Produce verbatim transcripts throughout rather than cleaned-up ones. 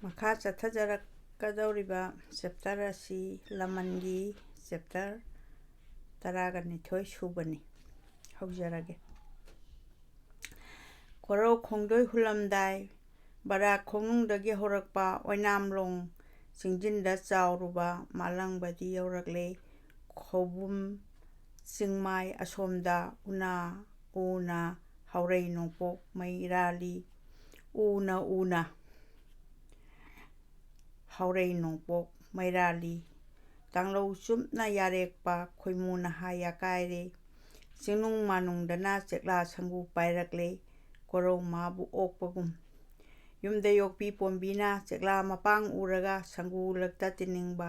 ꯃꯈꯥ ꯆꯠꯊꯖꯔꯛꯀꯗꯧꯔꯤꯕ ꯆꯦꯞꯇꯔ ꯑꯁꯤ ꯂꯃꯟꯒꯤ ꯆꯦꯞꯇꯔ ꯇꯔꯥꯒ ꯅꯤꯊꯣꯏ ꯁꯨꯕꯅꯤ꯫ ꯍꯧꯖꯔꯒꯦ꯫ ꯀꯣꯔꯧ ꯈꯣꯡꯗꯣꯏ ꯍꯨꯜꯂꯝꯗꯥꯏ, ꯕꯔꯥꯛ ꯈꯣꯡꯅꯨꯡꯗꯒꯤ ꯍꯧꯔꯛꯄ ꯑꯣꯏꯅꯥꯝꯂꯣꯡ ꯆꯤꯡꯖꯤꯟꯗ ꯆꯥꯎꯔꯨꯕ ꯃꯥꯂꯪꯕꯗꯤ ꯌꯧꯔꯛꯂꯦ꯫ ꯈꯧꯕꯨꯝ ꯆꯤꯡꯃꯥꯏ ꯑꯁꯣꯝꯗ ꯎꯅꯥ ꯎꯅ ꯍꯥꯎꯔꯩ ꯅꯣꯡꯄꯣꯛ ꯃꯩꯔꯥꯜꯂꯤ꯫ ꯎꯅ ꯎꯅ ꯍꯥꯎꯔꯩ ꯅꯣꯡꯄꯣꯛ ꯃꯩꯔꯥꯜꯂꯤ꯫ ꯇꯥꯡꯂꯧ ꯆꯨꯞꯅ ꯌꯥꯔꯦꯛꯄ ꯈꯣꯏꯃꯨ ꯅꯍꯥ ꯌꯥꯀꯥꯏꯔꯦ꯫ ꯆꯤꯡꯅꯨꯡ ꯃꯥꯅꯨꯡꯗꯅ ꯆꯦꯛꯂꯥ ꯁꯪꯒꯨ ꯄꯥꯏꯔꯛꯂꯦ꯫ ꯀꯣꯔꯧ ꯃꯥꯕꯨ ꯑꯣꯛꯄꯒꯨꯝ꯫ ꯌꯨꯝꯗ ꯌꯣꯛꯄꯤ ꯄꯣꯝꯕꯤꯅ ꯆꯦꯛꯂꯥ ꯃꯄꯥꯡ ꯎꯔꯒ ꯁꯪꯒꯨ ꯂꯛꯇ ꯇꯤꯟꯅꯤꯡꯕ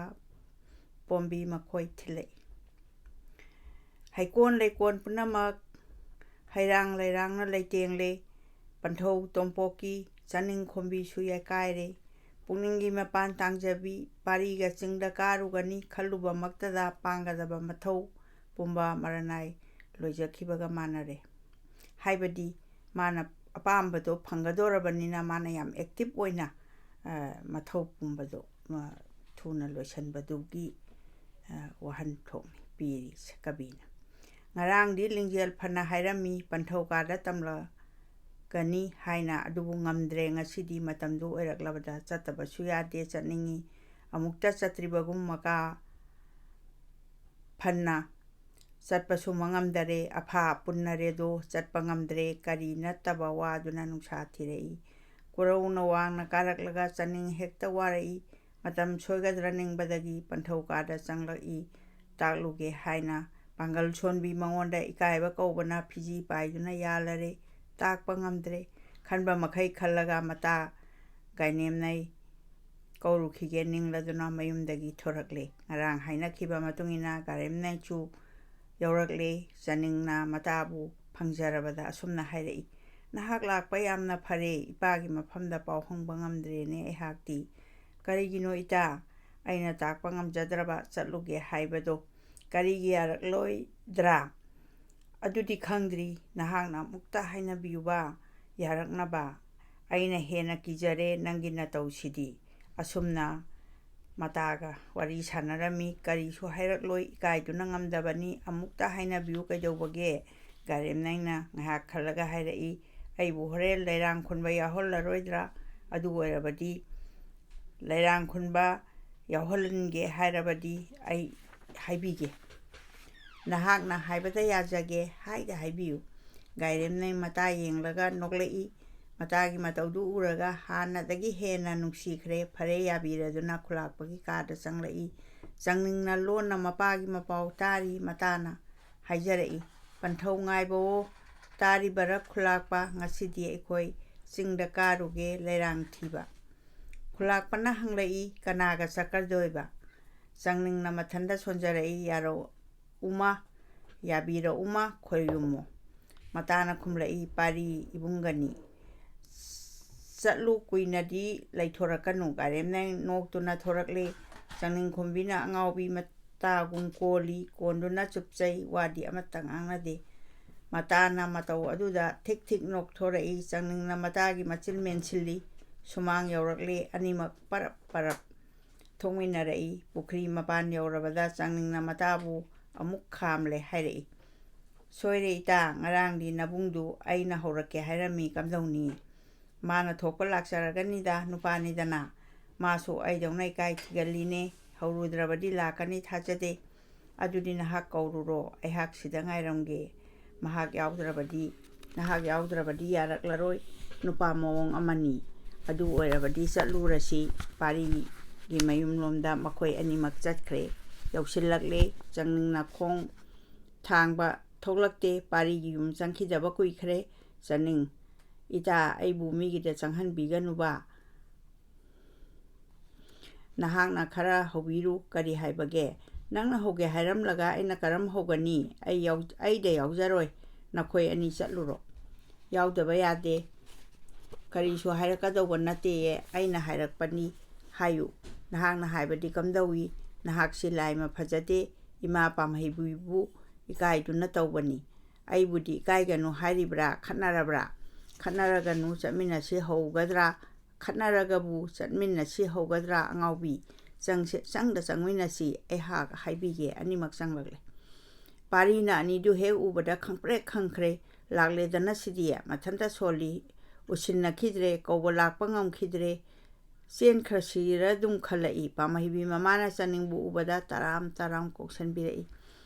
ꯄꯣꯝꯕꯤ ꯃꯈꯣꯏ ꯊꯤꯜꯂꯛꯏ꯫ ꯍꯩꯀꯣꯟ ꯂꯩꯀꯣꯟ ꯄꯨꯝꯅꯃꯛ ꯍꯩꯔꯥꯡ ꯂꯩꯔꯥꯡꯅ ꯂꯩꯇꯦꯡꯂꯦ꯫ ꯄꯟꯊꯧ ꯇꯣꯝꯄꯣꯛꯀꯤ ꯆꯥꯅꯤꯡ ꯈꯣꯝꯕꯤꯁꯨ ꯌꯥꯏꯀꯥꯏꯔꯦ꯫ ꯄꯨꯛꯅꯤꯡꯒꯤ ꯃꯄꯥꯟ ꯇꯥꯡꯖꯕꯤ ꯄꯥꯔꯤꯒ ꯆꯤꯡꯗ ꯀꯥꯔꯨꯒꯅꯤ ꯈꯜꯂꯨꯕꯃꯛꯇꯗ ꯄꯥꯡꯒꯗꯕ ꯃꯊꯧ ꯄꯨꯝꯕ ꯃꯔꯅꯥꯏ ꯂꯣꯏꯖꯈꯤꯕꯒ ꯃꯥꯟꯅꯔꯦ꯫ ꯍꯥꯏꯕꯗꯤ ꯃꯥꯅ ꯑꯄꯥꯝꯕꯗꯣ ꯐꯪꯒꯗꯧꯔꯕꯅꯤꯅ ꯃꯥꯅ ꯌꯥꯝ ꯑꯦꯛꯇꯤꯚ ꯑꯣꯏꯅ, ꯑ, ꯃꯊꯧ ꯄꯨꯝꯕꯗꯣ, ꯑ, ꯊꯨꯅ ꯂꯣꯏꯁꯤꯟꯕꯗꯨꯒꯤ, ꯑ, ꯋꯥꯍꯟꯊꯣꯛꯅꯤ ꯄꯤꯔꯤꯁꯦ ꯀꯕꯤꯅ꯫ ꯉꯔꯥꯡꯗꯤ ꯂꯤꯡꯖꯦꯜ ꯐꯅ ꯍꯥꯏꯔꯝꯃꯤ, ꯄꯟꯊꯧ ꯀꯥꯗ ꯇꯝꯂꯒꯅꯤ ꯍꯥꯏꯅ, ꯑꯗꯨꯕꯨ ꯉꯝꯗ꯭ꯔꯦ꯫ ꯉꯁꯤꯗꯤ ꯃꯇꯝꯗꯨ ꯑꯣꯏꯔꯛꯂꯕꯗ ꯆꯠꯇꯕꯁꯨ ꯌꯥꯗꯦ, ꯆꯠꯅꯤꯡꯉꯤ꯫ ꯑꯃꯨꯛꯇ ꯆꯠꯇ꯭ꯔꯤꯕꯒꯨꯝ ꯃꯀꯥ ꯐꯟꯅ ꯆꯠꯄꯁꯨ ꯃꯉꯝꯗꯔꯦ꯫ ꯑꯐꯥ ꯄꯨꯟꯅꯔꯦꯗꯣ ꯆꯠꯄ ꯉꯝꯗ꯭ꯔꯦ꯫ ꯀꯔꯤ ꯅꯠꯇꯕ ꯋꯥꯗꯨꯅ ꯅꯨꯡꯁꯥ ꯊꯤꯔꯛꯏ꯫ ꯀꯣꯔꯧꯅ ꯋꯥꯡꯅ ꯀꯥꯔꯛꯂꯒ ꯆꯥꯅꯤꯡ ꯍꯦꯛꯇ ꯋꯥꯔꯛꯏ꯫ ꯃꯇꯝ ꯁꯣꯏꯒꯗ꯭ꯔꯥ ꯅꯤꯡꯕꯗꯒꯤ ꯄꯟꯊꯧ ꯀꯥꯗ ꯆꯪꯂꯛꯏ꯫ ꯇꯥꯛꯂꯨꯒꯦ ꯍꯥꯏꯅ ꯄꯥꯡꯒꯜ ꯁꯣꯟꯕꯤ ꯃꯉꯣꯟꯗ ꯏꯀꯥꯏꯕ ꯀꯧꯕꯅ ꯐꯤꯖꯤ ꯄꯥꯏꯗꯨꯅ ꯌꯥꯜꯂꯔꯦ꯫ ꯇꯥꯛꯄ ꯉꯝꯗ꯭ꯔꯦ꯫ ꯈꯟꯕ ꯃꯈꯩ ꯈꯜꯂꯒ ꯃꯇꯥ ꯒꯥꯏꯅꯦꯝꯅꯩ ꯀꯧꯔꯨꯈꯤꯒꯦ ꯅꯤꯡꯂꯗꯨꯅ ꯃꯌꯨꯝꯗꯒꯤ ꯊꯣꯔꯛꯂꯦ꯫ ꯉꯔꯥꯡ ꯍꯥꯏꯅꯈꯤꯕ ꯃꯇꯨꯡ ꯏꯟꯅ ꯒꯥꯏꯅꯦꯝꯅꯩꯁꯨ ꯌꯧꯔꯛꯂꯦ꯫ ꯆꯥꯅꯤꯡꯅ ꯃꯇꯥꯕꯨ ꯐꯪꯖꯔꯕꯗ ꯑꯁꯨꯝꯅ ꯍꯥꯏꯔꯛꯏ, "ꯅꯍꯥꯛ ꯂꯥꯛꯄ ꯌꯥꯝꯅ ꯐꯔꯦ꯫ ꯏꯄꯥꯒꯤ ꯃꯐꯝꯗ ꯄꯥꯎ ꯍꯪꯕ ꯉꯝꯗ꯭ꯔꯦꯅꯦ ꯑꯩꯍꯥꯛꯇꯤ꯫" "ꯀꯔꯤꯒꯤꯅꯣ ꯏꯇꯥ? ꯑꯩꯅ ꯇꯥꯛꯄ ꯉꯝꯖꯗ꯭ꯔꯕ ꯆꯠꯂꯨꯒꯦ ꯍꯥꯏꯕꯗꯣ ꯀꯔꯤꯒꯤ ꯌꯥꯔꯛꯂꯣꯏꯗ꯭ꯔꯥ?" "ꯑꯗꯨꯗꯤ ꯈꯪꯗ꯭ꯔꯤ꯫ ꯅꯍꯥꯛꯅ ꯑꯃꯨꯛꯇ ꯍꯥꯏꯅꯕꯤꯌꯨꯕ ꯌꯥꯔꯛꯅꯕ꯫ ꯑꯩꯅ ꯍꯦꯟꯅ ꯀꯤꯖꯔꯦ ꯅꯪꯒꯤ ꯅꯇꯧꯁꯤꯗꯤ꯫ ꯑꯁꯨꯝꯅ ꯃꯇꯥꯒ ꯋꯥꯔꯤ ꯁꯥꯟꯅꯔꯝꯃꯤ꯫ ꯀꯔꯤꯁꯨ ꯍꯥꯏꯔꯛꯂꯣꯏ, ꯏꯀꯥꯏꯗꯨꯅ ꯉꯝꯗꯕꯅꯤ꯫ ꯑꯃꯨꯛꯇ ꯍꯥꯏꯅꯕꯤꯌꯨ ꯀꯩꯗꯧꯕꯒꯦ? ꯒꯥꯏꯔꯦꯝꯅꯩꯅ ꯉꯥꯏꯍꯥꯛ ꯈꯜꯂꯒ ꯍꯥꯏꯔꯛꯏ, ꯑꯩꯕꯨ ꯍꯣꯔꯦꯟ ꯂꯩꯔꯥꯡ ꯈꯨꯟꯕ ꯌꯥꯎꯍꯜꯂꯔꯣꯏꯗ꯭ꯔꯥ? ꯑꯗꯨ ꯑꯣꯏꯔꯕꯗꯤ ꯂꯩꯔꯥꯡ ꯈꯨꯟꯕ ꯌꯥꯎꯍꯟꯒꯦ ꯍꯥꯏꯔꯕꯗꯤ ꯑꯩ ꯍꯥꯏꯕꯤꯒꯦ꯫ ꯅꯍꯥꯛꯅ ꯍꯥꯏꯕꯗ ꯌꯥꯖꯒꯦ, ꯍꯥꯏꯗ ꯍꯥꯏꯕꯤꯌꯨ꯫ ꯒꯥꯏꯔꯦꯝꯅꯩ ꯃꯇꯥ ꯌꯦꯡꯂꯒ ꯅꯣꯛꯂꯛꯏ꯫ ꯃꯇꯥꯒꯤ ꯃꯇꯧꯗꯨ ꯎꯔꯒ ꯍꯥꯟꯅꯗꯒꯤ ꯍꯦꯟꯅ ꯅꯨꯡꯁꯤꯈ꯭ꯔꯦ꯫ ꯐꯔꯦ ꯌꯥꯕꯤꯔꯗꯨꯅ ꯈꯨꯂꯥꯛꯄꯒꯤ ꯀꯥꯗ ꯆꯪꯂꯛꯏ꯫ ꯆꯪꯅꯤꯡꯅ ꯂꯣꯟꯅ ꯃꯄꯥꯒꯤ ꯃꯄꯥꯎ ꯇꯥꯔꯤ꯫ ꯃꯇꯥꯅ ꯍꯥꯏꯖꯔꯛꯏ, ꯄꯟꯊꯧ ꯉꯥꯏꯕꯋꯣ, ꯇꯥꯔꯤꯕꯔ ꯈꯨꯂꯥꯛꯄ, ꯉꯁꯤꯗꯤ ꯑꯩꯈꯣꯏ ꯆꯤꯡꯗ ꯀꯥꯔꯨꯒꯦ ꯂꯩꯔꯥꯡ ꯊꯤꯕ꯫ ꯈꯨꯂꯥꯛꯄꯅ ꯍꯪꯂꯛꯏ, ꯀꯅꯥꯒ ꯆꯠꯀꯗꯣꯏꯕ? ꯆꯪꯅꯤꯡꯅ ꯃꯊꯟꯇ ꯁꯣꯟꯖꯔꯛꯏ, ꯌꯥꯔꯧ ꯎꯃ, ꯌꯥꯕꯤꯔꯛꯎꯃ, ꯈꯣꯏꯔꯨꯝꯃꯣ꯫ ꯃꯇꯥꯅ ꯈꯨꯝꯂꯛꯏ, ꯄꯥꯔꯤ ꯏꯕꯨꯡꯒꯅꯤ꯫ ꯆꯠꯂꯨ, ꯀꯨꯏꯅꯗꯤ ꯂꯩꯊꯣꯔꯛꯀꯅꯨ꯫ ꯒꯥꯏꯔꯦꯝꯅ ꯅꯣꯛꯇꯨꯅ ꯊꯣꯔꯛꯂꯦ꯫ ꯆꯪꯅꯤꯡ ꯈꯨꯝꯕꯤꯅ ꯑꯉꯥꯎꯕꯤ ꯃꯇꯥꯒꯨꯝ ꯀꯣꯜꯂꯤ, ꯀꯣꯟꯗꯨꯅ ꯆꯨꯞꯆꯩ, ꯋꯥꯗꯤ ꯑꯃꯠꯇ ꯉꯥꯡꯅꯗꯦ꯫ ꯃꯇꯥꯅ ꯃꯇꯧ ꯑꯗꯨꯗ ꯊꯤꯛ ꯊꯤꯛ ꯅꯣꯛꯊꯣꯔꯛꯏ꯫ ꯆꯪꯅꯤꯡꯅ ꯃꯇꯥꯒꯤ ꯃꯆꯤꯜ ꯃꯦꯟꯁꯤꯜꯂꯤ꯫ ꯁꯨꯃꯥꯡ ꯌꯧꯔꯛꯂꯦ꯫ ꯑꯅꯤꯃꯛ ꯄꯔꯞ ꯄꯔꯞ ꯊꯣꯛꯃꯤꯟꯅꯔꯛꯏ꯫ ꯄꯨꯈ꯭ꯔꯤ ꯃꯄꯥꯟ ꯌꯧꯔꯕꯗ ꯆꯪꯅꯤꯡꯅ ꯃꯇꯥꯕꯨ ꯑꯃꯨꯛ ꯈꯥꯝꯂꯦ ꯍꯥꯏꯔꯛꯏ, ꯁꯣꯏꯔꯦ ꯏꯇꯥ, ꯉꯔꯥꯡꯗꯤ ꯅꯕꯨꯡꯗꯨ ꯑꯩꯅ ꯍꯧꯔꯛꯀꯦ ꯍꯥꯏꯔꯝꯃꯤ, ꯀꯝꯗꯧꯅꯤ? ꯃꯥꯅ ꯊꯣꯛꯄ ꯂꯥꯛꯆꯔꯒꯅꯤꯗ, ꯅꯨꯄꯥꯅꯤꯗꯅ꯫ ꯃꯥꯁꯨ ꯑꯩꯗꯧꯅ ꯏꯀꯥꯏ ꯊꯤꯒꯜꯂꯤꯅꯦ, ꯍꯧꯔꯨꯗ꯭ꯔꯕꯗꯤ ꯂꯥꯛꯀꯅꯤ ꯊꯥꯖꯗꯦ꯫ ꯑꯗꯨꯗꯤ ꯅꯍꯥꯛ ꯀꯧꯔꯨꯔꯣ, ꯑꯩꯍꯥꯛ ꯁꯤꯗ ꯉꯥꯏꯔꯝꯒꯦ꯫ ꯃꯍꯥꯛ ꯌꯥꯎꯗ꯭ꯔꯕꯗꯤ, ꯅꯍꯥꯛ ꯌꯥꯎꯗ꯭ꯔꯕꯗꯤ ꯌꯥꯔꯛꯂꯔꯣꯏ꯫ ꯅꯨꯄꯥ ꯃꯑꯣꯡ ꯑꯃꯅꯤ꯫ ꯑꯗꯨ ꯑꯣꯏꯔꯕꯗꯤ ꯆꯠꯂꯨꯔꯁꯤ꯫ ꯄꯥꯔꯤꯒꯤ ꯃꯌꯨꯝꯂꯣꯝꯗ ꯃꯈꯣꯏ ꯑꯅꯤꯃꯛ ꯆꯠꯈ꯭ꯔꯦ꯫ ꯌꯧꯁꯤꯜꯂꯛꯂꯦ꯫ ꯆꯪꯅꯤꯡꯅ ꯈꯣꯡ ꯊꯥꯡꯕ ꯊꯣꯛꯂꯛꯇꯦ꯫ ꯄꯥꯔꯤꯒꯤ ꯌꯨꯝ ꯆꯪꯈꯤꯗꯕ ꯀꯨꯏꯈ꯭ꯔꯦ꯫ ꯆꯅꯤꯡ, ꯏꯇꯥ, ꯑꯩꯕꯨ ꯃꯤꯒꯤꯗ ꯆꯪꯍꯟꯕꯤꯒꯅꯨꯕ꯫ ꯅꯍꯥꯛꯅ ꯈꯔ ꯍꯧꯕꯤꯔꯨ, ꯀꯔꯤ ꯍꯥꯏꯕꯒꯦ? ꯅꯪꯅ ꯍꯧꯒꯦ ꯍꯥꯏꯔꯝꯂꯒ ꯑꯩꯅ ꯀꯔꯝ ꯍꯧꯒꯅꯤ? ꯑꯩ ꯌꯥꯎ-, ꯑꯩꯗ ꯌꯥꯎꯖꯔꯣꯏ, ꯅꯈꯣꯏ ꯑꯅꯤ ꯆꯠꯂꯨꯔꯣ꯫ ꯌꯥꯎꯗꯕ ꯌꯥꯗꯦ, ꯀꯔꯤꯁꯨ ꯍꯥꯏꯔꯛꯀꯗꯧꯕ ꯅꯠꯇꯦꯌꯦ, ꯑꯩꯅ ꯍꯥꯏꯔꯛꯄꯅꯤ ꯍꯥꯏꯌꯨ꯫ ꯅꯍꯥꯛꯅ ꯍꯥꯏꯕꯗꯤ ꯀꯝꯗꯧꯏ? ꯅꯍꯥꯛꯁꯤ ꯂꯥꯏꯃ ꯐꯖꯗꯦ, ꯏꯃꯥ ꯄꯥꯝꯍꯩꯕꯤꯕꯨ ꯏꯀꯥꯏꯗꯨꯅ ꯇꯧꯕꯅꯤ꯫ ꯑꯩꯕꯨꯗꯤ ꯏꯀꯥꯏꯒꯅꯨ ꯍꯥꯏꯔꯤꯕ꯭ꯔꯥ? ꯈꯠꯅꯔꯕ꯭ꯔꯥ? "ꯈꯠꯅꯔꯒꯅꯨ, ꯆꯠꯃꯤꯟꯅꯁꯤ" ꯍꯧꯒꯗ꯭ꯔꯥ? "ꯈꯠꯅꯔꯒꯕꯨ ꯆꯠꯃꯤꯟꯅꯁꯤ" ꯍꯧꯒꯗ꯭ꯔꯥ? "ꯑꯉꯥꯎꯕꯤ, ꯆꯪꯁꯦ, ꯆꯪꯗ ꯆꯪꯃꯤꯟꯅꯁꯤ, ꯑꯩꯍꯥꯛ ꯍꯥꯏꯕꯤꯒꯦ"꯫ ꯑꯅꯤꯃꯛ ꯆꯪꯂꯛꯂꯦ꯫ ꯄꯥꯔꯤꯅ ꯑꯅꯤꯗꯨ ꯍꯦꯛ ꯎꯕꯗ ꯈꯪꯄ꯭ꯔꯦꯛ ꯈꯪꯈ꯭ꯔꯦ꯫ "ꯂꯥꯛꯂꯦꯗꯅ ꯁꯤꯗꯤ, ꯃꯊꯟꯇ ꯁꯣꯜꯂꯤ, ꯎꯁꯤꯟꯅꯈꯤꯗ꯭ꯔꯦ, ꯀꯧꯕ ꯂꯥꯛꯄ ꯉꯝꯈꯤꯗ꯭ꯔꯦ, ꯆꯦꯟꯈ꯭ꯔꯁꯤꯔ" ꯑꯗꯨꯝ ꯈꯜꯂꯛꯏ꯫ ꯄꯥꯝꯍꯩꯕꯤ ꯃꯃꯥꯅ ꯆꯅꯤꯡꯕꯨ ꯎꯕꯗ ꯇꯔꯥꯝ ꯇꯔꯥꯝ ꯀꯣꯛꯁꯟꯕꯤꯔꯛꯏ꯫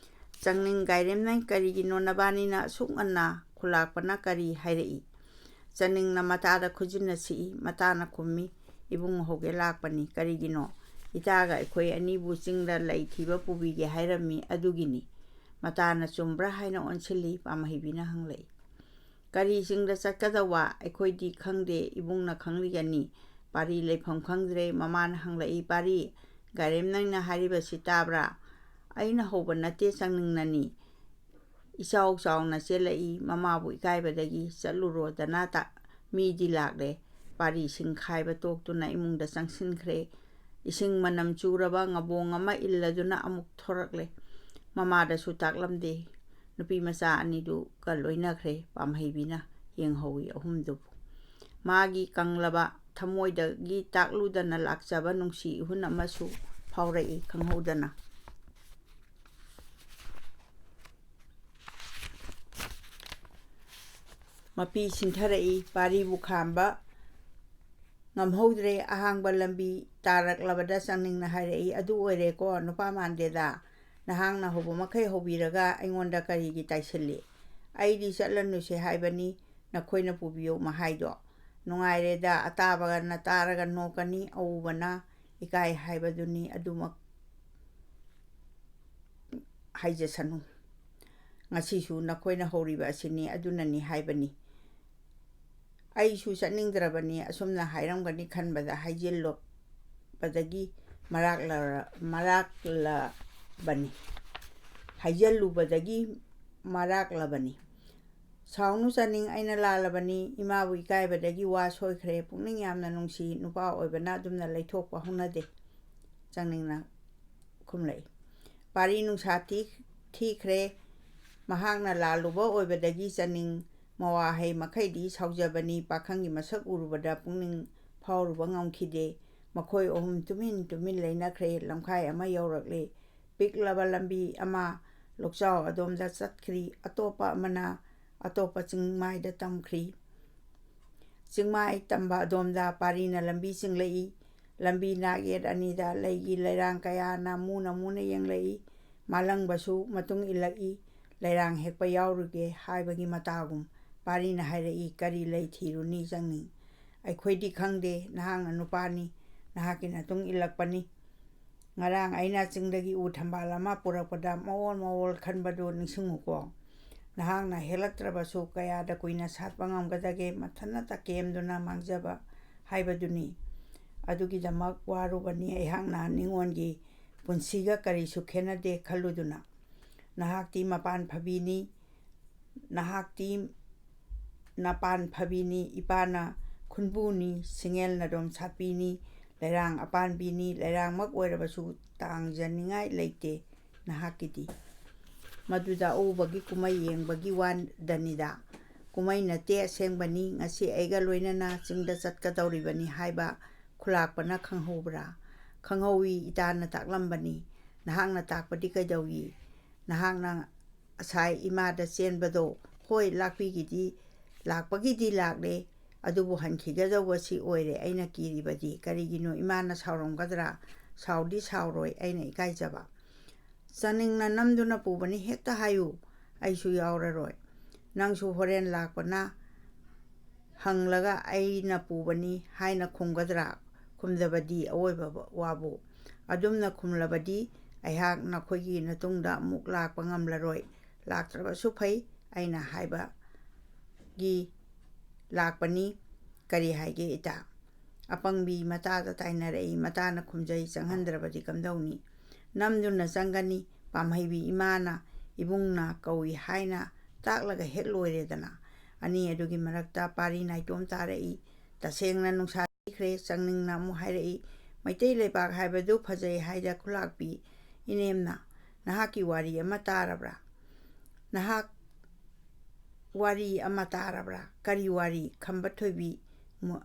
"ꯆꯪꯅꯤꯡ, ꯒꯥꯏꯔꯦꯝꯅꯪ, ꯀꯔꯤꯒꯤꯅꯣ ꯅꯕꯥꯅꯤꯅ ꯑꯁꯨꯛ ꯉꯟꯅ ꯈꯨꯂꯥꯛꯄꯅ ꯀꯔꯤ?" ꯍꯥꯏꯔꯛꯏ꯫ ꯆꯅꯤꯡꯅ ꯃꯇꯥꯗ ꯈꯨꯖꯤꯟꯅ ꯁꯤꯛꯏ꯫ ꯃꯇꯥꯅ ꯈꯨꯝꯃꯤ, "ꯏꯕꯨꯡ ꯍꯧꯒꯦ ꯂꯥꯛꯄꯅꯤ꯫ ꯀꯔꯤꯒꯤꯅꯣ?" "ꯏꯇꯥꯒ ꯑꯩꯈꯣꯏ ꯑꯅꯤꯕꯨ ꯆꯤꯡꯗ ꯂꯩ ꯊꯤꯕ ꯄꯨꯕꯤꯒꯦ ꯍꯥꯏꯔꯝꯃꯤ, ꯑꯗꯨꯒꯤꯅꯤ"꯫ ꯃꯇꯥꯅ ꯆꯨꯝꯕ꯭ꯔꯥ ꯍꯥꯏꯅ ꯑꯣꯟꯁꯤꯜꯂꯤ꯫ ꯄꯥꯝꯍꯩꯕꯤꯅ ꯍꯪꯂꯛꯏ꯫ "ꯀꯔꯤ ꯆꯤꯡꯗ ꯆꯠꯀꯗꯧꯕ? ꯑꯩꯈꯣꯏꯗꯤ ꯈꯪꯗꯦ, ꯏꯕꯨꯡꯅ ꯈꯪꯂꯤꯒꯅꯤ꯫ ꯄꯥꯔꯤ ꯂꯩꯐꯝ ꯈꯪꯗ꯭ꯔꯦ"꯫ ꯃꯃꯥꯅ ꯍꯪꯂꯛꯏ, "ꯄꯥꯔꯤ, ꯒꯥꯏꯔꯦꯝꯅꯪꯅ ꯍꯥꯏꯔꯤꯕꯁꯤ ꯇꯥꯕ꯭ꯔꯥ?" "ꯑꯩꯅ ꯍꯧꯕ ꯅꯠꯇꯦ, ꯆꯪꯅꯤꯡꯅꯅꯤ"꯫ ꯏꯆꯥꯎ ꯆꯥꯎꯅ ꯆꯦꯜꯂꯛꯏ꯫ ꯃꯃꯥꯕꯨ ꯏꯀꯥꯏꯕꯗꯒꯤ "ꯆꯠꯂꯨꯔꯣꯗꯅ, ꯃꯤꯗꯤ ꯂꯥꯛꯂꯦ"꯫ ꯄꯥꯔꯤꯁꯤꯡ ꯈꯥꯏꯕ ꯇꯣꯛꯇꯨꯅ ꯏꯃꯨꯡꯗ ꯆꯪꯁꯤꯟꯈ꯭ꯔꯦ꯫ ꯏꯁꯤꯡ ꯃꯅꯝ ꯆꯨꯔꯕ ꯉꯕꯣꯡ ꯑꯃ ꯏꯜꯂꯗꯨꯅ ꯑꯃꯨꯛ ꯊꯣꯔꯛꯂꯦ꯫ ꯃꯃꯥꯗꯁꯨ ꯇꯥꯛꯂꯝꯗꯦ꯫ ꯅꯨꯄꯤ ꯃꯆꯥ ꯑꯅꯤꯗꯨꯒ ꯂꯣꯏꯅꯈ꯭ꯔꯦ꯫ ꯄꯥꯝꯍꯩꯕꯤꯅ ꯌꯦꯡꯍꯧꯏ ꯑꯍꯨꯝꯗꯨꯕꯨ꯫ ꯃꯥꯒꯤ ꯀꯪꯂꯕ ꯊꯃꯣꯏꯗꯒꯤ ꯇꯥꯛꯂꯨꯗꯅ ꯂꯥꯛꯆꯕ ꯅꯨꯡꯁꯤ ꯏꯍꯨꯟ ꯑꯃꯁꯨ ꯐꯥꯎꯔꯛꯏ ꯈꯪꯍꯧꯗꯅ꯫ ꯃꯄꯤ ꯁꯤꯟꯊꯔꯛꯏ꯫ ꯄꯥꯔꯤꯕꯨ ꯈꯥꯝꯕ ꯉꯝꯍꯧꯗ꯭ꯔꯦ꯫ ꯑꯍꯥꯡꯕ ꯂꯝꯕꯤ ꯇꯥꯔꯛꯂꯕꯗ ꯆꯪꯅꯤꯡꯅ ꯍꯥꯏꯔꯛꯏ, "ꯑꯗꯨ ꯑꯣꯏꯔꯦꯀꯣ, ꯅꯨꯄꯥ ꯃꯥꯟꯗꯦꯗ꯫ ꯅꯍꯥꯛꯅ ꯍꯧꯕ ꯃꯈꯩ ꯍꯧꯕꯤꯔꯒ ꯑꯩꯉꯣꯟꯗ ꯀꯔꯤꯒꯤ ꯇꯥꯏꯁꯤꯜꯂꯤ? ꯑꯩꯗꯤ ꯆꯠꯂꯅꯨꯁꯦ ꯍꯥꯏꯕꯅꯤ, ꯅꯈꯣꯏꯅ ꯄꯨꯕꯤꯌꯨ ꯃꯍꯥꯏꯗꯣ꯫ ꯅꯨꯡꯉꯥꯏꯔꯦꯗ, ꯑꯇꯥꯕꯅ ꯇꯥꯔꯒ ꯅꯣꯛꯀꯅꯤ, ꯑꯎꯕꯅ ꯏꯀꯥꯏ ꯍꯥꯏꯕꯗꯨꯅꯤ꯫ ꯑꯗꯨꯃꯛ ꯍꯥꯏꯖꯁꯅꯨ꯫ ꯉꯁꯤꯁꯨ ꯅꯈꯣꯏꯅ ꯍꯧꯔꯤꯕ ꯑꯁꯤꯅꯤ, ꯑꯗꯨꯅꯅꯤ ꯍꯥꯏꯕꯅꯤ꯫ ꯑꯩꯁꯨ ꯆꯠꯅꯤꯡꯗ꯭ꯔꯕꯅꯤ, ꯑꯁꯨꯝꯅ ꯍꯥꯏꯔꯝꯒꯅꯤ ꯈꯟꯕꯗ ꯍꯥꯏꯖꯤꯜꯂꯨꯕꯗꯒꯤ ꯃꯔꯥꯛꯂ-, ꯃꯔꯥꯛꯂꯕꯅꯤ꯫ ꯍꯥꯏꯖꯤꯜꯂꯨꯕꯗꯒꯤ ꯃꯔꯥꯛꯂꯕꯅꯤ꯫ ꯁꯥꯎꯅꯨ ꯆꯥꯅꯤꯡ, ꯑꯩꯅ ꯂꯥꯜꯂꯕꯅꯤ꯫ ꯏꯃꯥꯕꯨ ꯏꯀꯥꯏꯕꯗꯒꯤ ꯋꯥ ꯁꯣꯏꯈ꯭ꯔꯦ꯫ ꯄꯨꯛꯅꯤꯡ ꯌꯥꯝꯅ ꯅꯨꯡꯁꯤ꯫ ꯅꯨꯄꯥ ꯑꯣꯏꯕꯅ ꯑꯗꯨꯝꯅ ꯂꯩꯊꯣꯛꯄ ꯍꯧꯅꯗꯦ"꯫ ꯆꯥꯅꯤꯡꯅ ꯈꯨꯝꯂꯛꯏ꯫ ꯄꯥꯔꯤ ꯅꯨꯡꯁꯥ ꯊꯤ-, ꯊꯤꯈ꯭ꯔꯦ꯫ ꯃꯍꯥꯛꯅ ꯂꯥꯜꯂꯨꯕ ꯑꯣꯏꯕꯗꯒꯤ ꯆꯥꯅꯤꯡ ꯃꯋꯥ ꯍꯩ ꯃꯈꯩꯗꯤ ꯁꯥꯎꯖꯕꯅꯤ꯫ ꯄꯥꯈꯪꯒꯤ ꯃꯁꯛ ꯎꯔꯨꯕꯗ ꯄꯨꯛꯅꯤꯡ ꯐꯥꯎꯔꯨꯕ ꯉꯝꯈꯤꯗꯦ꯫ ꯃꯈꯣꯏ ꯑꯍꯨꯝ ꯇꯨꯃꯤꯟ ꯇꯨꯃꯤꯟ ꯂꯩꯅꯈ꯭ꯔꯦ꯫ ꯂꯝꯈꯥꯏ ꯑꯃ ꯌꯧꯔꯛꯂꯦ꯫ ꯄꯤꯛꯂꯕ ꯂꯝꯕꯤ ꯑꯃ ꯂꯣꯛꯆꯥꯎ ꯑꯗꯣꯝꯗ ꯆꯠꯈ꯭ꯔꯤ꯫ ꯑꯇꯣꯞꯄ ꯑꯃꯅ ꯑꯇꯣꯞꯄ ꯆꯤꯡꯃꯥꯏꯗ ꯇꯝꯈ꯭ꯔꯤ꯫ ꯆꯤꯡꯃꯥꯏ ꯇꯝꯕ ꯑꯗꯣꯝꯗ ꯄꯥꯔꯤꯅ ꯂꯝꯕꯤ ꯆꯤꯡꯂꯛꯏ꯫ ꯂꯝꯕꯤ ꯅꯥꯛꯌꯦꯠ ꯑꯅꯤꯗ ꯂꯩꯒꯤ ꯂꯩꯔꯥꯡ ꯀꯌꯥꯅ ꯃꯨꯅ ꯃꯨꯅ ꯌꯦꯡꯂꯛꯏ꯫ ꯃꯥꯂꯪꯕꯁꯨ ꯃꯇꯨꯡ ꯏꯜꯂꯛꯏ꯫ "ꯂꯩꯔꯥꯡ ꯍꯦꯛꯄ ꯌꯥꯎꯔꯨꯒꯦ" ꯍꯥꯏꯕꯒꯤ ꯃꯇꯥꯒꯨꯝ꯫ ꯄꯥꯔꯤꯅ ꯍꯥꯏꯔꯛꯏ, "ꯀꯔꯤ ꯂꯩ ꯊꯤꯔꯨꯅꯤ ꯆꯪꯅꯤꯡ? ꯑꯩꯈꯣꯏꯗꯤ ꯈꯪꯗꯦ, ꯅꯍꯥꯛꯅ ꯅꯨꯄꯥꯅꯤ, ꯅꯍꯥꯛꯀꯤ ꯅꯇꯨꯡ ꯏꯜꯂꯛꯄꯅꯤ꯫ ꯉꯔꯥꯡ ꯑꯩꯅ ꯆꯤꯡꯗꯒꯤ ꯎ ꯊꯝꯕꯥꯜ ꯑꯃ ꯄꯨꯔꯛꯄꯗ ꯃꯋꯣꯜ ꯃꯋꯣꯜ ꯈꯟꯕꯗꯨ ꯅꯤꯡꯁꯤꯡꯉꯨꯀꯣ꯫ ꯅꯍꯥꯛꯅ ꯍꯦꯜꯂꯛꯇ꯭ꯔꯕꯁꯨ ꯀꯌꯥꯗ ꯀꯨꯏꯅ ꯁꯥꯠꯄ ꯉꯝꯒꯗꯒꯦ, ꯃꯊꯟꯅ ꯇꯀꯦꯝꯗꯨꯅ ꯃꯥꯡꯖꯕ ꯍꯥꯏꯕꯗꯨꯅꯤ꯫ ꯑꯗꯨꯒꯤꯗꯃꯛ ꯋꯥꯔꯨꯕꯅꯤ ꯑꯩꯍꯥꯛꯅ ꯅꯤꯉꯣꯟꯒꯤ ꯄꯨꯟꯁꯤꯒ ꯀꯔꯤꯁꯨ ꯈꯦꯠꯅꯗꯦ ꯈꯜꯂꯨꯗꯨꯅ꯫ ꯅꯍꯥꯛꯇꯤ ꯃꯄꯥꯟ ꯐꯕꯤꯅꯤ, ꯅꯍꯥꯛꯇꯤ ꯅꯄꯥꯟ ꯐꯕꯤꯅꯤ, ꯏꯄꯥꯅ ꯈꯨꯟꯕꯨꯅꯤ, ꯁꯤꯡꯉꯦꯜ ꯅꯥꯗꯣꯝ ꯁꯥꯠꯄꯤꯅꯤ, ꯂꯩꯔꯥꯡ ꯑꯄꯥꯟꯕꯤꯅꯤ, ꯂꯩꯔꯥꯡꯃꯛ ꯑꯣꯏꯔꯕꯁꯨ ꯇꯥꯡꯖꯅꯤꯡꯉꯥꯏ ꯂꯩꯇꯦ ꯅꯍꯥꯛꯀꯤꯗꯤ꯫ ꯃꯗꯨꯗ ꯑꯎꯕꯒꯤ ꯀꯨꯝꯍꯩ ꯌꯦꯡꯕꯒꯤ ꯋꯥꯗꯅꯤꯗ꯫ ꯀꯨꯝꯍꯩ ꯅꯠꯇꯦ, ꯑꯁꯦꯡꯕꯅꯤ꯫ ꯉꯁꯤ ꯑꯩꯒ ꯂꯣꯏꯅꯅ ꯆꯤꯡꯗ ꯆꯠꯀꯗꯧꯔꯤꯕꯅꯤ" ꯍꯥꯏꯕ ꯈꯨꯂꯥꯛꯄꯅ ꯈꯪꯍꯧꯕ꯭ꯔꯥ? "ꯈꯪꯍꯧꯏ, ꯏꯇꯥꯅ ꯇꯥꯛꯂꯝꯕꯅꯤ꯫ ꯅꯍꯥꯛꯅ ꯇꯥꯛꯄꯗꯤ ꯀꯩꯗꯧꯏ? ꯅꯍꯥꯛꯅ ꯉꯁꯥꯏ ꯏꯃꯥꯗ ꯆꯦꯟꯕꯗꯣ, ꯍꯣꯏ, ꯂꯥꯛꯄꯤꯒꯤꯗꯤ, ꯂꯥꯛꯄꯒꯤꯗꯤ ꯂꯥꯛꯂꯦ, ꯑꯗꯨꯕꯨ ꯍꯟꯈꯤꯒꯗꯧꯕꯁꯤ ꯑꯣꯏꯔꯦ ꯑꯩꯅ ꯀꯤꯔꯤꯕꯗꯤ꯫ ꯀꯔꯤꯒꯤꯅꯣ, ꯏꯃꯥꯅ ꯁꯥꯎꯔꯝꯒꯗ꯭ꯔꯥ?" "ꯁꯥꯎꯗꯤ ꯁꯥꯎꯔꯣꯏ, ꯑꯩꯅ ꯏꯀꯥꯏꯖꯕ꯫ ꯆꯥꯅꯤꯡꯅ ꯅꯝꯗꯨꯅ ꯄꯨꯕꯅꯤ, ꯍꯦꯛꯇ ꯍꯥꯏꯌꯨ, ꯑꯩꯁꯨ ꯌꯥꯎꯔꯔꯣꯏ꯫ ꯅꯪꯁꯨ ꯍꯣꯔꯦꯟ ꯂꯥꯛꯄꯅ ꯍꯪꯂꯒ 'ꯑꯩꯅ ꯄꯨꯕꯅꯤ' ꯍꯥꯏꯅ ꯈꯨꯝꯒꯗ꯭ꯔꯥ? ꯈꯨꯝꯗꯕꯗꯤ ꯑꯋꯣꯏꯕ ꯋꯥꯕꯨ꯫ ꯑꯗꯨꯝꯅ ꯈꯨꯝꯂꯕꯗꯤ ꯑꯩꯍꯥꯛ ꯅꯈꯣꯏꯒꯤ ꯅꯇꯨꯡꯗ ꯑꯃꯨꯛ ꯂꯥꯛꯄ ꯉꯝꯂꯔꯣꯏ꯫ ꯂꯥꯛꯇ꯭ꯔꯕꯁꯨ ꯐꯩ, ꯑꯩꯅ ꯍꯥꯏꯕꯒꯤ ꯂꯥꯛꯄꯅꯤ꯫ ꯀꯔꯤ ꯍꯥꯏꯒꯦ ꯏꯇꯥ?" ꯑꯄꯪꯕꯤ ꯃꯇꯥꯗ ꯇꯥꯏꯅꯔꯛꯏ꯫ ꯃꯇꯥꯅ ꯈꯨꯝꯖꯩ, "ꯆꯪꯍꯟꯗ꯭ꯔꯕꯗꯤ ꯀꯝꯗꯧꯅꯤ? ꯅꯝꯗꯨꯅ ꯆꯪꯒꯅꯤ꯫ ꯄꯥꯝꯍꯩꯕꯤ ꯏꯃꯥꯅ ꯏꯕꯨꯡꯅ ꯀꯧꯏ ꯍꯥꯏꯅ ꯇꯥꯛꯂꯒ ꯍꯦꯛ ꯂꯣꯏꯔꯦꯗꯅ꯫" ꯑꯅꯤ ꯑꯗꯨꯒꯤ ꯃꯔꯛꯇ ꯄꯥꯔꯤ ꯅꯥꯏꯇꯣꯝ ꯇꯥꯔꯛꯏ꯫ ꯇꯁꯦꯡꯅ ꯅꯨꯡꯁꯥ ꯊꯤꯈ꯭ꯔꯦ꯫ ꯆꯪꯅꯤꯡꯅ ꯑꯃꯨꯛ ꯍꯥꯏꯔꯛꯏ, "ꯃꯩꯇꯩ ꯂꯩꯕꯥꯛ ꯍꯥꯏꯕꯗꯨ ꯐꯖꯩ ꯍꯥꯏꯗ ꯈꯨꯂꯥꯛꯄꯤ ꯏꯅꯦꯝꯅ꯫ ꯅꯍꯥꯛꯀꯤ ꯋꯥꯔꯤ ꯑꯃ ꯇꯥꯔꯕ꯭ꯔꯥ? ꯅꯍꯥꯛ ꯋꯥꯔꯤ ꯑꯃ ꯇꯥꯔꯕ꯭ꯔꯥ? ꯀꯔꯤ ꯋꯥꯔꯤ? ꯈꯝꯕ ꯊꯣꯏꯕꯤ ꯃꯣ-,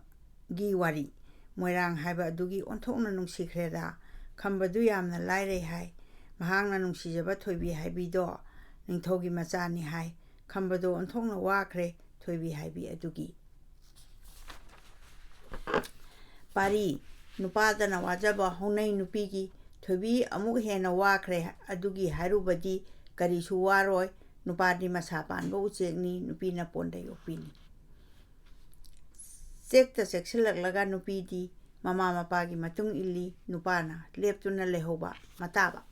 ꯒꯤ ꯋꯥꯔꯤ꯫ ꯃꯣꯏꯔꯥꯡ ꯍꯥꯏꯕ ꯑꯗꯨꯒꯤ ꯑꯣꯟꯊꯣꯛꯅ ꯅꯨꯡꯁꯤꯈ꯭ꯔꯦꯗ꯫ ꯈꯝꯕꯗꯨ ꯌꯥꯝꯅ ꯂꯥꯏꯔꯩ ꯍꯥꯏ꯫ ꯃꯍꯥꯛꯅ ꯅꯨꯡꯁꯤꯖꯕ ꯊꯣꯏꯕꯤ ꯍꯥꯏꯕꯤꯗꯣ ꯅꯤꯡꯊꯧꯒꯤ ꯃꯆꯥꯅꯤ ꯍꯥꯏ꯫ ꯈꯝꯕꯗꯣ ꯑꯣꯟꯊꯣꯛꯅ ꯋꯥꯈ꯭ꯔꯦ ꯊꯣꯏꯕꯤ ꯍꯥꯏꯕꯤ ꯑꯗꯨꯒꯤ꯫ ꯄꯥꯔꯤ, ꯅꯨꯄꯥꯗꯅ ꯋꯥꯖꯕ ꯍꯧꯅꯩ ꯅꯨꯄꯤꯒꯤ꯫ ꯊꯣꯏꯕꯤ ꯑꯃꯨꯛ ꯍꯦꯟꯅ ꯋꯥꯈ꯭ꯔꯦ꯫ ꯑꯗꯨꯒꯤ ꯍꯥꯏꯔꯨꯕꯗꯤ ꯀꯔꯤꯁꯨ ꯋꯥꯔꯣꯏ꯫ ꯅꯨꯄꯥꯗꯤ ꯃꯁꯥ ꯄꯥꯟꯕ ꯎꯆꯦꯛꯅꯤ, ꯅꯨꯄꯤꯅ ꯄꯣꯟꯗ ꯌꯣꯛꯄꯤꯅꯤ꯫ ꯆꯦꯛꯇ ꯆꯦꯛꯁꯤꯜꯂꯛꯂꯒ ꯅꯨꯄꯤꯗꯤ ꯃꯃꯥ ꯃꯄꯥꯒꯤ ꯃꯇꯨꯡ ꯏꯜꯂꯤ꯫ ꯅꯨꯄꯥꯅ ꯂꯦꯞꯇꯨꯅ ꯂꯩꯍꯧꯕ ꯃꯇꯥꯕ꯫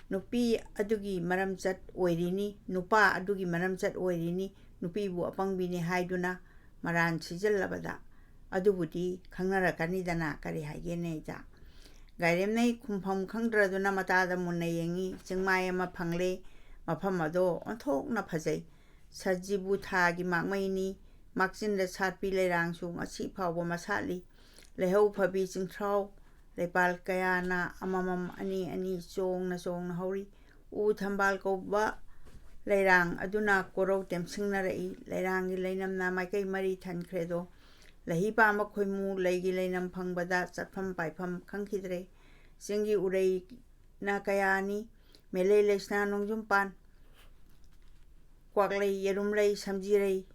ꯅꯨꯄꯤ ꯑꯗꯨꯒꯤ ꯃꯔꯝꯆꯠ ꯑꯣꯏꯔꯤꯅꯤ, ꯅꯨꯄꯥ ꯑꯗꯨꯒꯤ ꯃꯔꯝꯆꯠ ꯑꯣꯏꯔꯤꯅꯤ꯫ ꯅꯨꯄꯤꯕꯨ ꯑꯄꯪꯕꯤꯅꯤ ꯍꯥꯏꯗꯨꯅ ꯃꯔꯥꯟ ꯁꯤꯖꯤꯜꯂꯕꯗ ꯑꯗꯨꯕꯨꯗꯤ ꯈꯪꯅꯔꯛꯀꯅꯤꯗꯅ꯫ ꯀꯔꯤ ꯍꯥꯏꯒꯦꯅꯦ ꯏꯆꯥ? ꯒꯥꯏꯔꯦꯝꯅꯩ ꯈꯨꯝꯐꯝ ꯈꯪꯗ꯭ꯔꯗꯨꯅ ꯃꯇꯥꯗ ꯃꯨꯟꯅ ꯌꯦꯡꯉꯤ꯫ ꯆꯤꯡꯃꯥꯏ ꯑꯃ ꯐꯪꯂꯦ꯫ ꯃꯐꯝ ꯑꯗꯣ ꯑꯣꯟꯊꯣꯛꯅ ꯐꯖꯩ꯫ ꯁꯖꯤꯕꯨ ꯊꯥꯒꯤ ꯃꯥꯛꯃꯩꯅꯤ꯫ ꯃꯥꯛꯆꯤꯟꯗ ꯁꯥꯠꯄꯤ ꯂꯩꯔꯥꯡꯁꯨ ꯉꯁꯤ ꯐꯥꯎꯕ ꯃꯁꯥꯠꯂꯤ꯫ ꯂꯩꯍꯧ ꯐꯕꯤ ꯆꯤꯡꯊ꯭ꯔꯥꯎ ꯂꯩꯄꯥꯜ ꯀꯌꯥꯅ ꯑꯃꯃꯝ ꯑꯅꯤ ꯑꯅꯤ ꯆꯣꯡꯅ ꯆꯣꯡꯅ ꯍꯧꯔꯤ꯫ ꯎ ꯊꯝꯕꯥꯜ ꯀꯧꯕ ꯂꯩꯔꯥꯡ ꯑꯗꯨꯅ ꯀꯣꯔꯧ ꯇꯦꯝꯁꯤꯡꯅꯔꯛꯏ꯫ ꯂꯩꯔꯥꯡꯒꯤ ꯂꯩꯅꯝꯅ ꯃꯥꯏꯀꯩ ꯃꯔꯤ ꯊꯟꯈ꯭ꯔꯦꯗꯣ꯫ ꯂꯩꯍꯤ ꯄꯥꯝꯕ ꯈꯣꯏꯃꯨ ꯂꯩꯒꯤ ꯂꯩꯅꯝ ꯐꯪꯕꯗ ꯆꯠꯐꯝ ꯄꯥꯏꯐꯝ ꯈꯪꯈꯤꯗ꯭ꯔꯦ꯫ ꯆꯤꯡꯒꯤ ꯎꯔꯩꯅ ꯀꯌꯥꯅꯤ꯫ ꯃꯦꯂꯩ ꯂꯩꯁꯅꯥ ꯅꯣꯡꯖꯨꯝ ꯄꯥꯟ, ꯀ꯭ꯋꯥꯛꯂꯩ, ꯌꯦꯔꯨꯝꯂꯩ, ꯁꯝꯖꯤꯔꯩ,